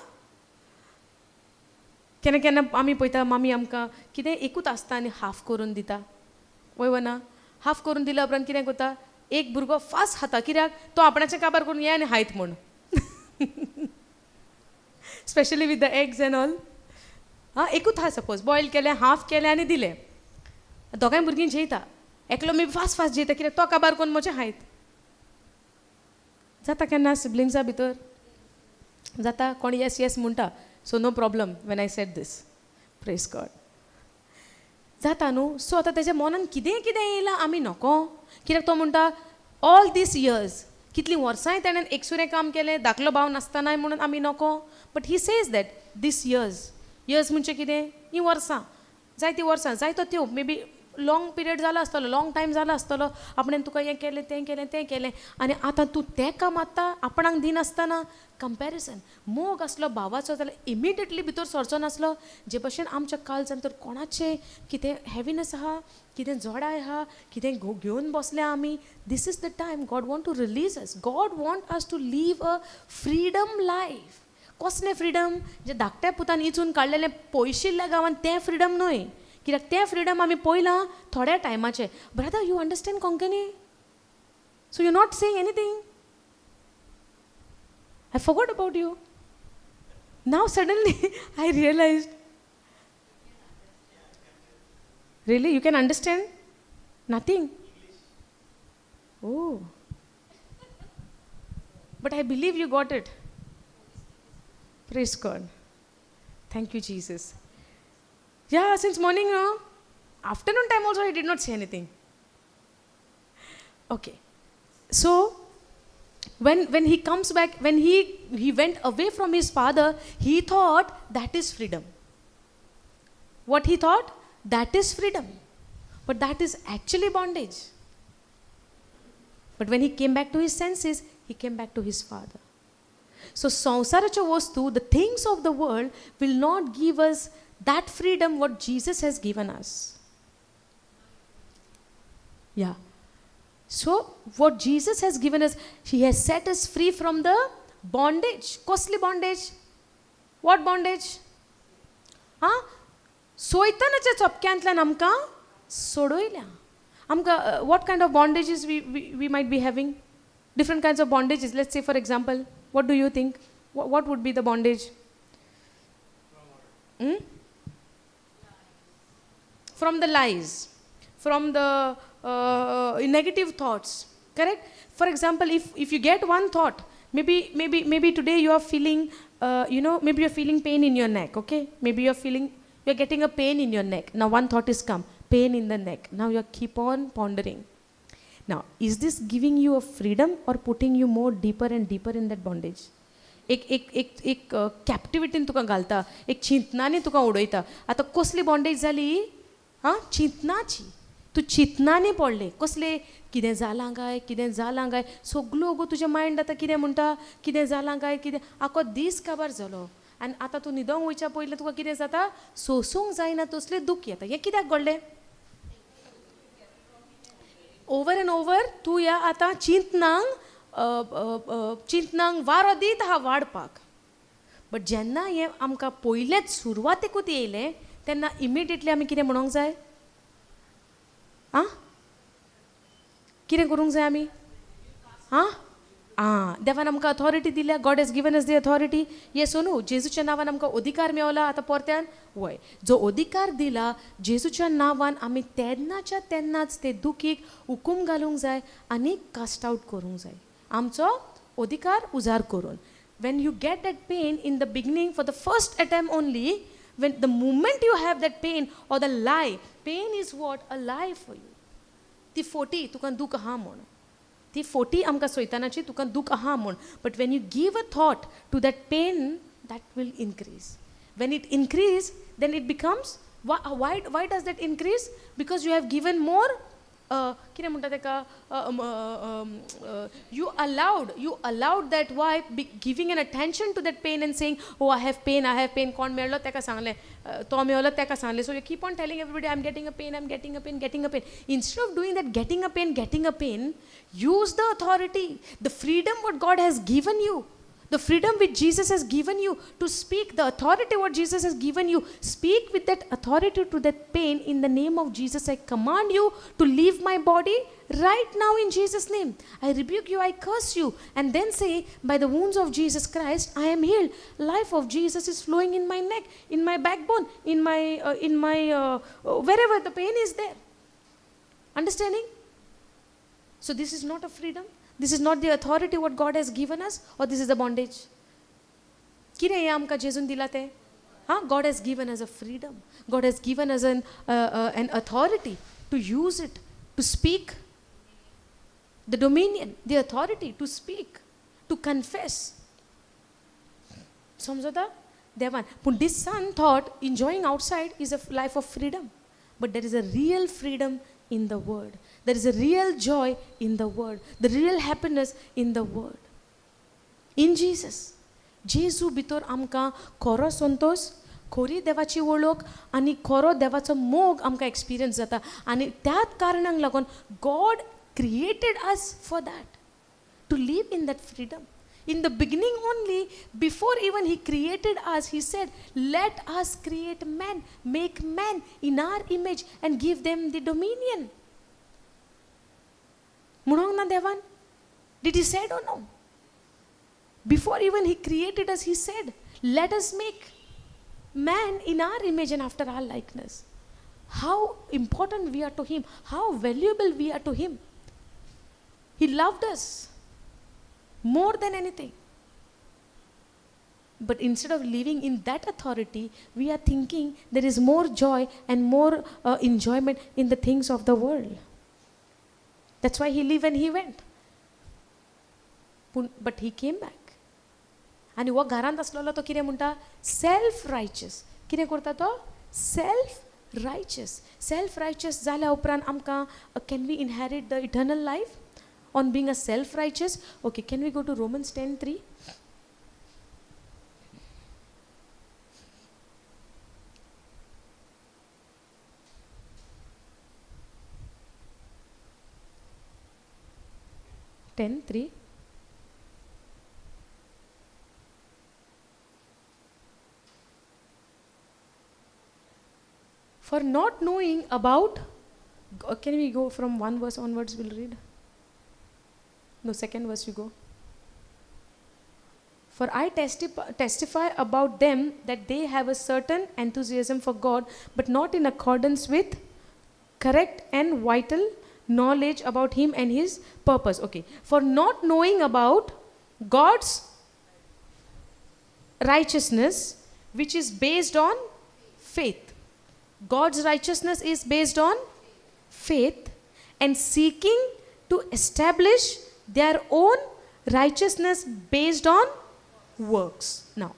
केन्ना केन्ना आमी पळयता मामी आमकां कितें एकूच आसता आनी हाफ करून दिता, वय वना? हाफ करून दिल्या उपरांत कितें करता, एक भुरगो फास्ट खाता, कित्याक तो आपणाचें काबार करून ये आनी हायत म्हूण. Specially with the eggs and all. आं, एकूच आहा, सपोज बॉयल केलें, हाफ केलें आनी दिलें, दोगांय भुरगीं जेयता, एकलो मी फास्ट फास्ट जेयता कित्याक तो काबार करून म्हजें हायत. जाता केन्ना सिबलिंग्सा भितर जाता, कोण येस येस म्हणटा, so no problem when I said this, praise God. जाता न्हू. सो आतां तेज्या मनान कितें कितें येयलां आमी नको, कित्याक तो म्हणटा ऑल these years, कितलीं वर्सांय तेणें एकसुरें काम केलें, धाकलो भाव नासतनाय म्हणून आमी नको. But he says that these years, years म्हणजे कितें? हीं वर्सां, जायतीं वर्सां, जायतो त्यो मे बी लाँग पिरियड जाला आसतलो, लाँग टायम जाला आसतलो, आपणें तुका हें केलें, तें केलें, तें केलें आनी आतां तूं तें काम आतां आपणाक दिनासतना कंपॅरिजन. मोग आसलो भावाचो जाल्यार इमिडिएटली भितर सरचो नासलो. जे भशेन आमच्या काळजान तर कोणाचें कितें हेविनस आहा, कितें जोडाय आहा, कितें घेवन बसल्या आमी, this is the time God want to release us. God want us to live a freedom life. कसलें फ्रिडम? जें धाकट्या पुतान इचून काडलेलें पयशिल्ल्या गांवान तें फ्रिडम न्हय, कित्याक तें फ्रिडम आमी पळयलां थोड्या टायमाचें. Brother, you understand Konkani? So you not saying anything? I forgot about you. Now suddenly I realized. Really? You can understand? Nothing? Oh. But I believe you got it. Praise God. Thank you, Jesus. Yeah, since morning, no? Afternoon time also I did not say anything. Okay. So, when he comes back, when he went away from his father, he thought that is freedom. What he thought? That is freedom. But that is actually bondage. But when he came back to his senses, he came back to his father. So, संसाराच्यो वस्तू, the things of the world will not give us that freedom what Jesus has given us. Yeah. So, what Jesus has given us, he has set us free from the bondage. Costly bondage. What bondage? Huh? सोयतनाच्या चपक्यांतल्यान आमकां सोडयल्या. आमकां what kind of bondages we might be having? Different kinds of bondages. Let's say, for example, what do you think? What would be the bondage? Hmm? From the lies, from the negative thoughts, correct? For example, if you get one thought, maybe today you are feeling, maybe you're feeling pain in your neck, okay? Maybe you're getting a pain in your neck. Now one thought is come, pain in the neck. Now you keep on pondering. Now, is this giving you a freedom or putting you more deeper and deeper in that bondage? एक एक एक एक कॅप्टिविटीन तुका घालता, एक चिंतनांनी तुका उडयता. आतां कसली बॉन्डेज जाली? आं, चिंतनाची. तूं चिंतनांनी पडलें. कसलें? कितें जालां काय, कितें जालां काय, सगळ्यो गो तुजें मायंड आतां कितें म्हणटा, कितें जालां काय, कितें, आखो दीस काबार जालो आनी आतां तूं न्हिदोंक वयच्या पयलीं तुका कितें जाता, सोंसूंक जायना तसलें दूख येता. हें कित्याक घडलें? ओवर एंड ओवर तूं ह्या आतां चिंतनांक चिंतनांक वारो दीत आहा वाडपाक. बट जेन्ना हें आमकां पयलेंच सुरवातेकूच येयलें तेन्ना इमिडिएटली आमी कितें म्हणूंक जाय? आं, कितें करूंक जाय आमी? आं आं, देवान आमकां अथॉरिटी दिल्या. God has given us the authority. Yes or no? जेजूच्या नांवान आमकां अधिकार मेवला. आतां परत्यान वय जो अधिकार दिला जेजूच्या नांवान आमी तेन्नाच्या तेन्नाच ते दुखीक हुकूम घालूंक जाय आनी कास्ट आवट करूंक जाय, आमचो अधिकार उजार करून. When you get that pain in the beginning for the first attempt only, when the moment you have that pain or the lie, pain is what? A lie for you. ती forty तुका दूख आहा म्हूण, ती forty आमकां सैतानाची तुका दूख आहा म्हूण. But when you give a thought to that pain, that will increase. When it increase, then it becomes, why does that increase? Because you have given more, कितें म्हणटा तेका, you allowed that why giving an attention to that pain and saying, oh I have pain, I have pain. कोण मेळ्ळो तेका सांगलें, तो मेळ्ळो तेका सांगलें. So you keep on telling everybody I am getting a pain, I am getting a pain, getting a pain. Instead of doing that getting a pain, getting a pain, use the authority, the freedom what God has given you, the freedom which Jesus has given you to speak, the authority what Jesus has given you, speak with that authority to that pain. In the name of Jesus, I command you to leave my body right now in Jesus' name. I rebuke you, I curse you. And then say, by the wounds of Jesus Christ, I am healed. Life of Jesus is flowing in my neck, in my backbone, in my wherever the pain is there. Understanding? So this is not a freedom. This is not the authority what God has given us, or this is a bondage? कितें हें आमकां जेजून दिलां तें? हां, God has given us a freedom. God has given us an authority to use it, to speak. The dominion, the authority to speak, to confess. समजता? देवान. पूण this son thought enjoying outside is a life of freedom. But there is a real freedom in the word. There is a real joy in the word. The real happiness in the word. In Jesus. जेजू भितर आमकां खरो संतोश, खरी देवाची वळख आनी खरो देवाचो मोग आमकां एक्सपिरियन्स जाता. आनी त्याच कारणाक लागून God created us for that, to live in that freedom. In the beginning only, before even He created us, He said, let us create man, make man in our image and give them the dominion. म्हणूंक ना देवान? Did He said or no? Before even He created us, He said, let us make man in our image and after our likeness. How important we are to Him, how valuable we are to Him. He loved us more than anything. But instead of living in that authority, we are thinking there is more joy and more enjoyment in the things of the world. That's why he lived and he went. But he came back. आनी हो घरांत आसलेलो तो कितें म्हणटा? Self रायचस. कितें करता तो? सेल्फ रायचस. सेल्फ रायचस जाल्या उपरांत आमकां can we inherit the eternal life on being a self-righteous? Okay, can we go to Romans 10:3? 10:3. For not knowing about, can we go from one verse onwards, we'll read? No, second verse you go. For I testify about them that they have a certain enthusiasm for God, but not in accordance with correct and vital knowledge about Him and His purpose. Okay. For not knowing about God's righteousness, which is based on faith. God's righteousness is based on faith, and seeking to establish their own righteousness based on works. Now,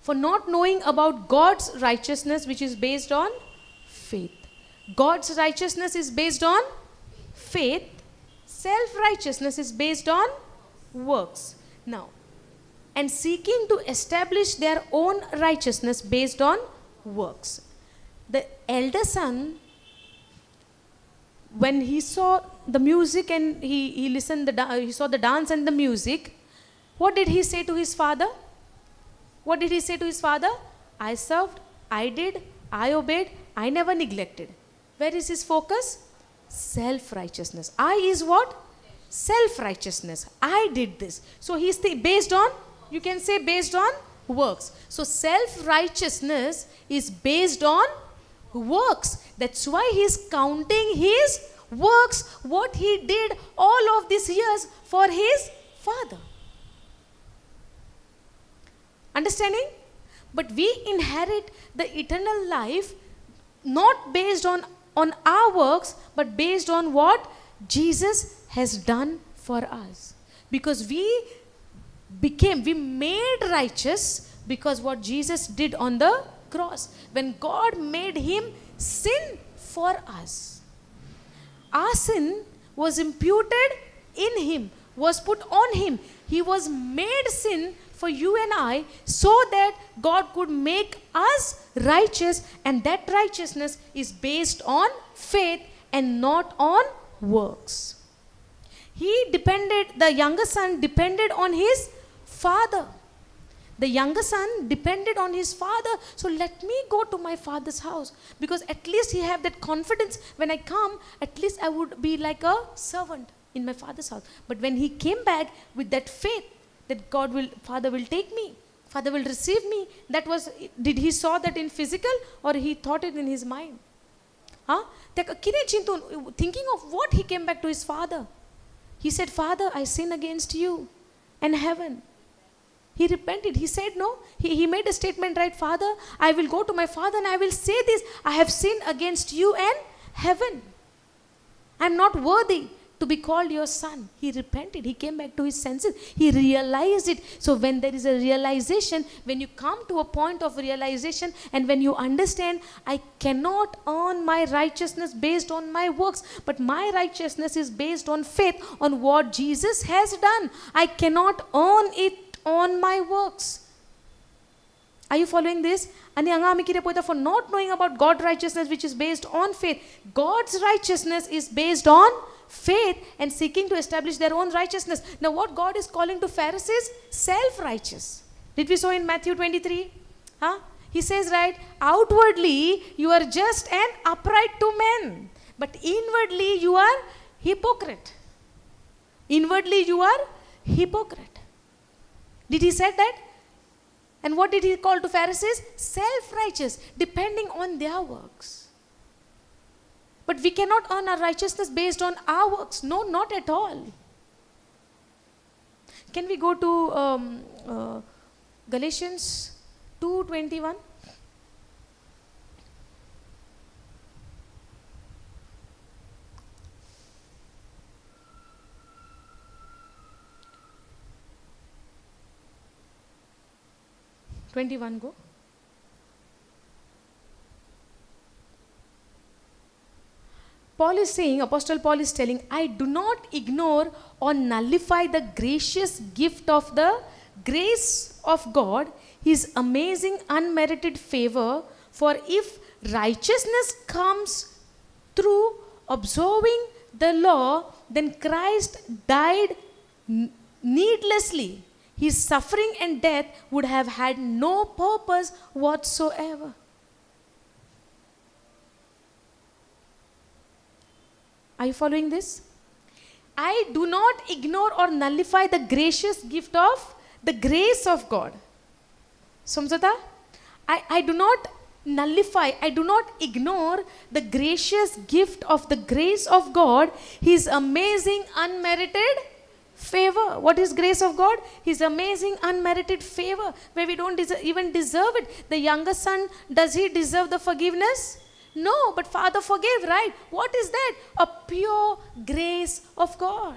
for not knowing about God's righteousness, which is based on faith. God's righteousness is based on faith. Self-righteousness is based on works. Now, and seeking to establish their own righteousness based on works. The elder son When he saw the music and he listened he saw the dance and the music, what did he say to his father? What did he say to his father? I served, I did, I obeyed, I never neglected. Where is his focus? Self righteousness. I is what? Self righteousness. I did this. So he's based on, you can say based on works. So self righteousness is based on works. That's why he's counting his works, what he did all of these years for his father. Understanding? But we inherit the eternal life not based on our works, but based on what Jesus has done for us. Because we made righteous because what Jesus did on the cross. When God made him sin for us, our sin was imputed in him, was put on him. He was made sin for you and I so that God could make us righteous, and that righteousness is based on faith and not on works. The younger son depended on his father. The younger son depended on his father. So let me go to my father's house, because at least he have that confidence. When I come, at least I would be like a servant in my father's house. But when he came back with that faith that Father will take me, Father will receive me, did he saw that in physical or he thought it in his mind? Huh? Thinking of what he came back to his father. He said, Father, I sin against you and heaven. He repented. He said no. He made a statement, right? Father, I will go to my father and I will say this. I have sinned against you and heaven. I am not worthy to be called your son. He repented. He came back to his senses. He realized it. So when there is a realization, when you come to a point of realization and when you understand, I cannot earn my righteousness based on my works, but my righteousness is based on faith on what Jesus has done. I cannot earn it on my works. Are you following this? आनी हांगा आमी कितें पळयता, for not knowing about God's righteousness which is based on faith. God's righteousness is based on faith and seeking to establish their own righteousness. Now what God is calling to Pharisees? Self-righteous. Did we saw in Matthew 23? Huh? He says, right, outwardly you are just and upright to men, but inwardly you are hypocrite. Inwardly you are hypocrite. Did he say that? And what did he call to Pharisees? Self-righteous, depending on their works. But we cannot earn our righteousness based on our works. No, not at all. Can we go to Galatians 2:21? Go. Paul is saying, Apostle Paul is telling, I do not ignore or nullify the gracious gift of the grace of God, his amazing unmerited favor, for if righteousness comes through observing the law, then Christ died needlessly. His suffering and death would have had no purpose whatsoever. Are you following this? I do not ignore or nullify the gracious gift of the grace of God. Samjata? I do not nullify, I do not ignore the gracious gift of the grace of God, His amazing unmerited favor. What is grace of God? His amazing unmerited favor, where we don't even deserve it. The younger son, does he deserve the forgiveness? No, but Father forgave, right? What is that? A pure grace of God.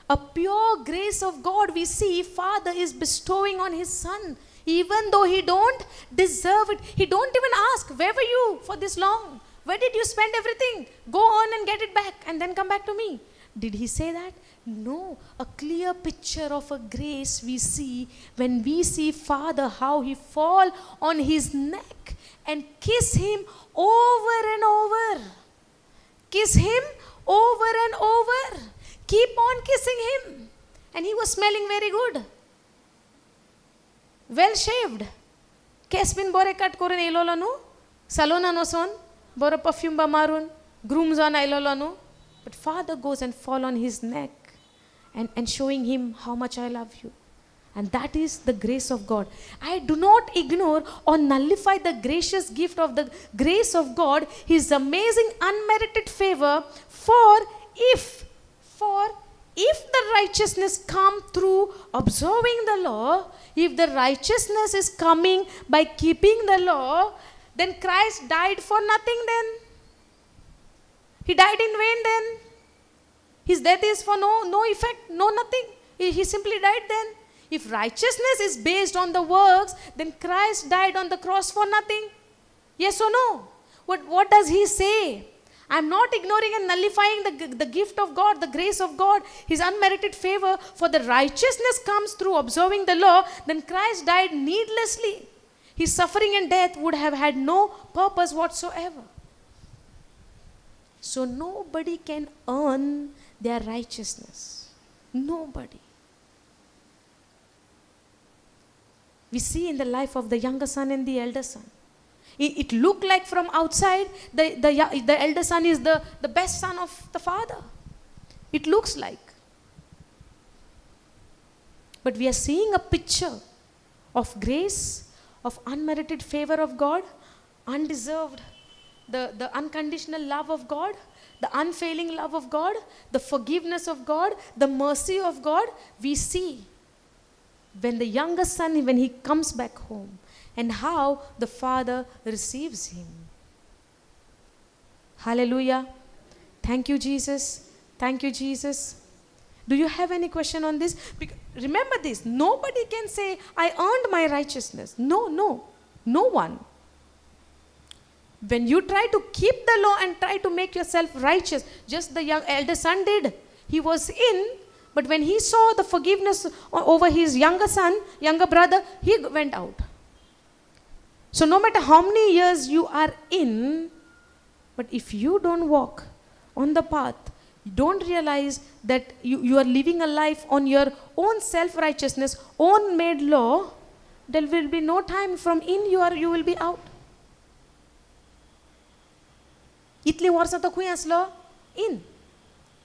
A pure grace of God we see Father is bestowing on his son, even though he don't deserve it. He don't even ask, where were you for this long? Where did you spend everything? Go on and get it back and then come back to me. Did he say that? No. A clear picture of a grace we see when we see Father, how he fall on his neck and kiss him over and over. Kiss him over and over. Keep on kissing him. And he was smelling very good. Well shaved. केस बीन बरे cut करून येयलोलो न्हू, सलोनान वचोन बरो perfume बा मारून groom जावन आयलोलो न्हू. But father goes and fall on his neck and showing him how much I love you. And that is the grace of God. I do not ignore or nullify the gracious gift of the grace of God, His amazing unmerited favor. For if the righteousness come through observing the law, if the righteousness is coming by keeping the law, then Christ died for nothing then. He died in vain then. His death is for no effect, no nothing. He simply died then. If righteousness is based on the works, then Christ died on the cross for nothing. Yes or no? What does he say? I'm not ignoring and nullifying the gift of God, the grace of God, His unmerited favor. For the righteousness comes through observing the law, then Christ died needlessly. His suffering and death would have had no purpose whatsoever. So nobody can earn their righteousness. Nobody. We see in the life of the younger son and the elder son. It looked like from outside the elder son is the best son of the father. It looks like. But we are seeing a picture of grace, of unmerited favor of God, undeserved, the unconditional love of God, the unfailing love of God, the forgiveness of God, the mercy of God. We see when the younger son, when he comes back home, and how the father receives him. Hallelujah. Thank you, Jesus. Thank you, Jesus. Do you have any question on this? Because remember this, nobody can say, "I earned my righteousness." No, no, no one. When you try to keep the law and try to make yourself righteous, just the young elder son did. He was in, but when he saw the forgiveness over his younger son, younger brother, he went out. So no matter how many years you are in, but if you don't walk on the path, you don't realize that you are living a life on your own self-righteousness, own made law, there will be no time from in you are, you will be out. इतलीं वर्सां तो खंय आसलो? In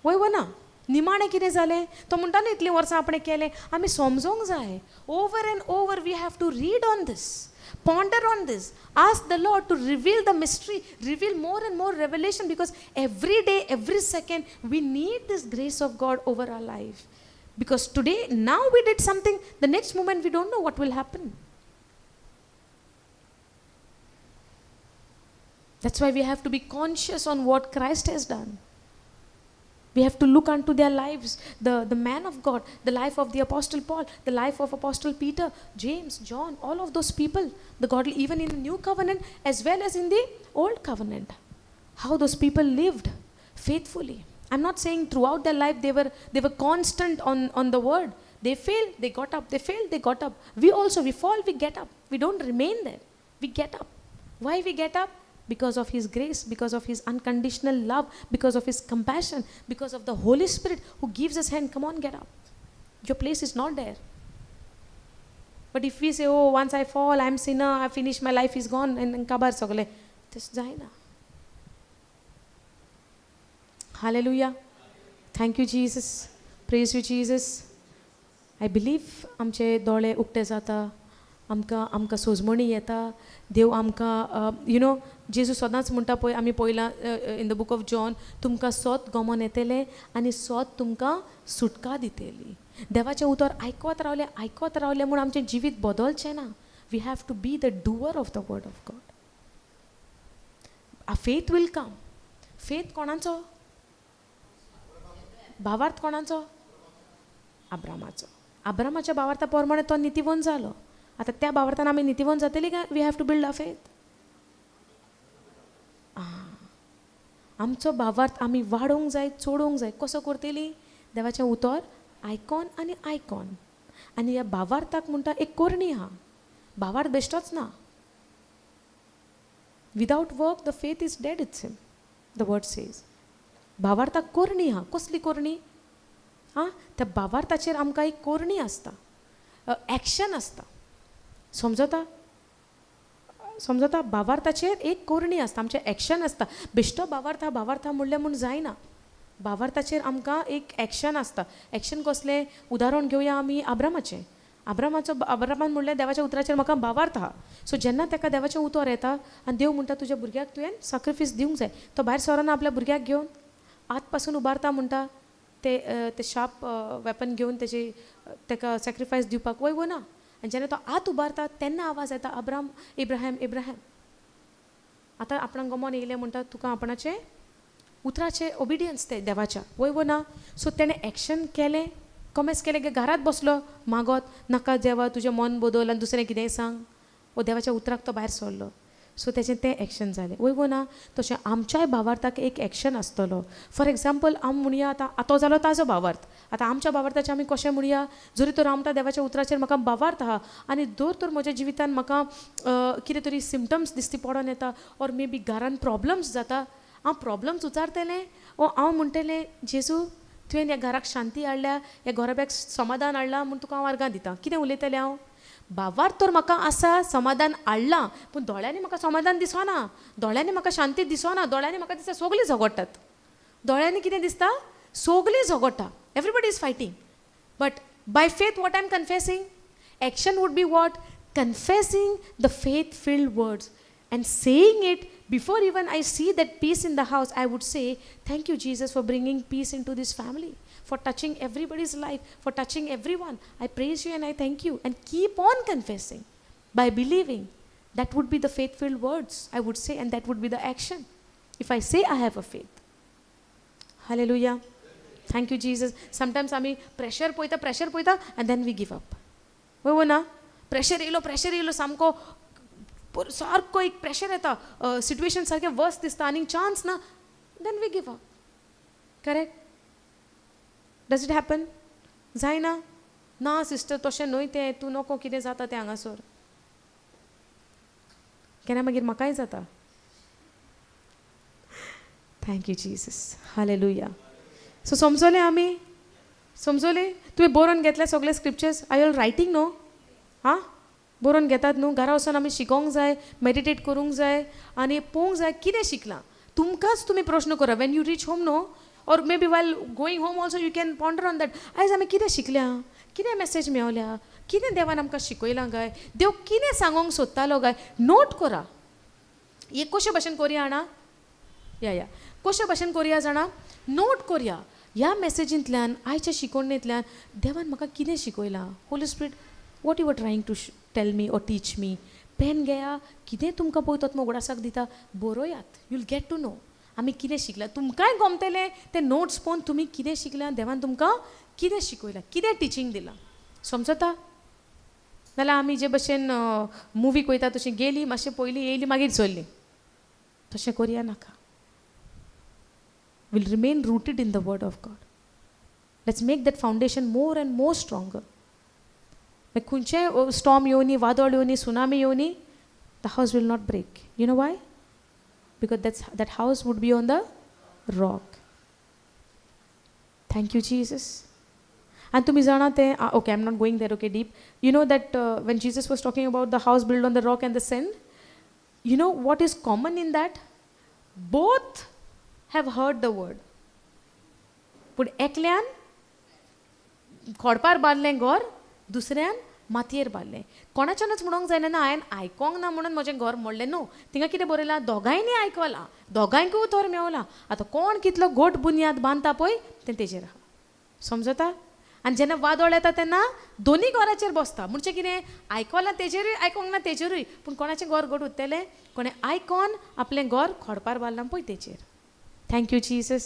वय वो ना? निमाणें कितें जालें? तो म्हणटा न्हू इतलीं वर्सां आपणें केलें. आमी समजोंक जाय. Over and over we have to read on this, ponder on this, ask the Lord to reveal the mystery, reveal more and more revelation, because every day, every second, we need this grace of God over our life. Because today, now we did something, the next moment we don't know what will happen. That's why we have to be conscious on what Christ has done. We have to look unto their lives, the man of God, the life of the Apostle Paul, the life of Apostle Peter, James, John, all of those people, the godly, even in the New Covenant as well as in the Old Covenant. How those people lived faithfully. I'm not saying throughout their life they were constant on the word. They failed, they got up, they failed, they got up. We also, we fall, we get up. We don't remain there. We get up. Why we get up? Because of His grace, because of His unconditional love, because of His compassion, because of the Holy Spirit who gives us hand, "Come on, get up. Your place is not there." But if we say, "Oh, once I fall, I'm sinner, I finish, my life is gone," and काबार सगळे, तशें जायना. Hallelujah. Thank you, Jesus. Praise you, Jesus. I believe आमचे दोळे उक्ते जाता, आमकां सोजमणी येता. देव आमकां you know जेजू सदांच म्हणटा पळय, आमी पळयलां in the book of John, तुमकां सोत गमोन येतलें आनी सोत तुमकां सुटका दितली. देवाचें उतर आयकत रावलें, आयकत रावलें म्हूण आमचें जिवीत बदलचें ना. We have to be the doer of the word of God. A faith will come. Faith कोणाचो भावार्थ? कोणाचो? आब्रामाचो. आब्रामाच्या भावार्था प्रमाणे तो नितीवंत जालो. आतां त्या भावार्थान आमी नितीवंत जातली काय we have to build a faith? आमचो भावार्थ आमी वाडोवंक जाय, चडोवंक जाय. कसो करतली? देवाचें उतर आयकोन आनी आयकोन. आनी ह्या भावार्थाक म्हणटा एक कोरणी आहा. भावार्थ बेश्टोच ना. Without work the faith is dead, it's him the word says. भावार्थाक कोरणी आहा. कसली कोरणी? आं, त्या भावार्थाचेर आमकां एक कोरणी आसता, एक्शन आसता. समजता? समजता? भावार्थाचेर एक कोरणी आसता, आमचें एक्शन आसता. बेश्टो भावार्थ भावार्थ म्हणलें म्हूण जायना. भावार्थाचेर आमकां एक एक्शन आसता. एक्शन कसलें? उदाहरण घेवया आमी आब्रामाचें. आब्रामाचो, आब्रामान म्हणलें देवाच्या उतराचेर म्हाका भावार्थ आहा. सो जेन्ना ताका देवाचें उतर येता आनी देव म्हणटा तुज्या भुरग्याक तुवें साक्रिफीस दिवंक जाय, तो भायर सरना आपल्या भुरग्याक घेवन, आत पासून उबारता म्हणटा ते ते शार्प वेपन घेवन तेजे ताका सॅक्रिफायस दिवपाक वय वो ना. आनी जेन्ना तो आत उबारता तेन्ना आवाज येता, अब्राम, इब्राहिम, इब्राहिम. आतां आपणाक गमोन येयलें म्हणटा तुका आपणाचें उतराचें ओबिडियन्स तें देवाच्या, वय वो ना? सो तेणें एक्शन केलें, कॉमेस केलें की घरांत बसलो मागत नाका देवा तुजें मन बदल आनी दुसरें कितेंय सांग, वो देवाच्या उतराक तो भायर सरलो. सो तेजें तें एक्शन जालें, वय वो ना? तशें आमच्याय भावार्थाक एक एक्शन आसतलो. फॉर एग्जाम्पल आमी म्हणया आतां तो जालो ताजो भावार्थ. आतां आमच्या भावार्थाचें आमी कशें म्हणया? जरी तर हांव म्हणटा देवाच्या उतराचेर म्हाका भावार्थ आहा आनी दर तर म्हज्या जिवितान म्हाका कितें तरी सिमटम्स दिसती पडोन येता ऑर मे बी घरान प्रॉब्लम्स जाता, हांव प्रॉब्लम्स उचारतलें ओ हांव म्हणटलें जेजू तुवें ह्या घराक शांती हाडल्या, ह्या घराब्याक समाधान हाडलां म्हूण तुका हांव अर्गां दितां. कितें उलयतलें हांव? भावार्थ तर म्हाका आसा, समाधान हाडलां, पूण दोळ्यांनी म्हाका समाधान दिसना, दोळ्यांनी म्हाका शांती दिसना, दोळ्यांनी म्हाका दिसता सगळीं झगडटात. दोळ्यांनी कितें दिसता? सगळीं झगडटा. Everybody is fighting. But by faith what I am confessing? Action would be what? Confessing the faith filled words and saying it before even I see that peace in the house. I would say, thank you, Jesus, for bringing peace into this family, for touching everybody's life, for touching everyone. I praise you and I thank you. And keep on confessing by believing. That would be the faith-filled words, I would say, and that would be the action. If I say I have a faith. Hallelujah. Thank you, Jesus. Sometimes आमी pressure पळयता, pressure पळयता, and then we give up. वय ना? Pressure येयलो, pressure येयलो, सामको सारको एक प्रेशर येता, सिट्युएशन सारकें वर्स दिसता आनी चान्स ना, then we give up. Correct? Does it happen? जायना? ना सिस्टर, तशें न्हय तें, तूं नको कितें जाता तें हांगासर. केन्ना मागीर म्हाकाय जाता. Thank you Jesus. Hallelujah. So समजलें आमी? समजलें? तुवें बरोवन घेतले सगळे स्क्रिप्चर्स? Are you writing न्हू? आं, बरोवन घेतात न्हू? घरा वचोन आमी शिकोंक जाय, मेडिटेट करूंक जाय आनी पळोवंक जाय कितें शिकलां. तुमकांच तुमी प्रश्न करा when you reach home न्हू, or maybe while going home also you can ponder on that. आयज आमी कितें शिकल्या, कितें मॅसेज मेवल्या, कितें देवान आमकां शिकयलां काय, देव कितें सांगोंक सोदतालो काय, नोट करा. एक कशे भशेन करुया जाणा? या या, कशे भशेन करुया जाणा? नोट करुया ह्या मॅसेजींतल्यान, आयच्या शिकवणेंतल्यान देवान म्हाका कितें शिकयलां. Holy Spirit, what you are trying to tell me or teach me? Pen घेया, कितें तुमकां पळय तो उगडासाक दिता, बरोयात. You'll get to know आमी कितें शिकला. तुमकांय गमतलें ते नोट्स पळोवन तुमी कितें शिकल्या, देवान तुमकां कितें शिकयलां, कितें टिचींग दिलां. समजता? नाल्यार आमी जे भशेन मुवीक वयता तशी गेली, मातशें पयलीं येयली, मागीर चल्ली, तशें करुया नाका. We'll remain rooted in the word of God. Let's make that foundation more and more stronger. मागीर खंयचेय स्टॉर्म येवनी, वादळ येवनी, tsunami येवनी, the house will not break. You know why? Because that house would be on the rock. Thank you, Jesus. आनी तुमी जाणा तें, okay, I am not going there, okay, deep. You know that when Jesus was talking about the house build on the rock and the sand, you know what is common in that? Both have heard the word. पूण एकल्यान खोडपार बांदलें घर, दुसऱ्यान मातयेर बांदलें. कोणाच्यानूच म्हणूंक जायना ना हांवें आयकोंक ना म्हणून म्हजें घर मोडलें. न्हू, थिंगा कितें बरयलां? दोगांयनी आयकलां, दोगांयकूय उतर मेवलां. आतां कोण कितलो घट बुन्याद बांदता पळय तें तेजेर आहा. समजता? आनी जेन्ना वादळ येता तेन्ना दोनी घराचेर बसता. म्हणजे कितें? आयकलां तेजेरूय, आयकोंक ना तेजेरूय, पूण कोणाचें घर घट उरतलें? कोणें आयकोन आपलें घर खोडपार बांदलां पळय तेजेर. Thank you Jesus.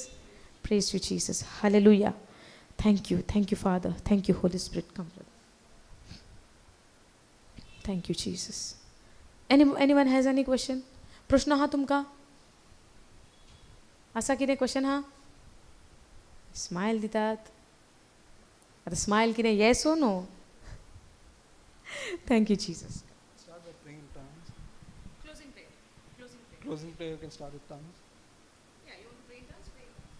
Praise you Jesus. Hallelujah. Thank you. Thank you Father. Thank you Holy Spirit. Come. Thank you Jesus. Anyone has any question? प्रश्न आहा तुमकां? आसा कितें क्वेश्चन आहा? स्मायल दितात आतां. स्मायल कितें, yes or no? Thank you Jesus. Start by praying in tongues. Closing prayer. Closing prayer. Closing prayer, you can start with tongues. Yeah, you want to pray in tongues? Pray in tongues.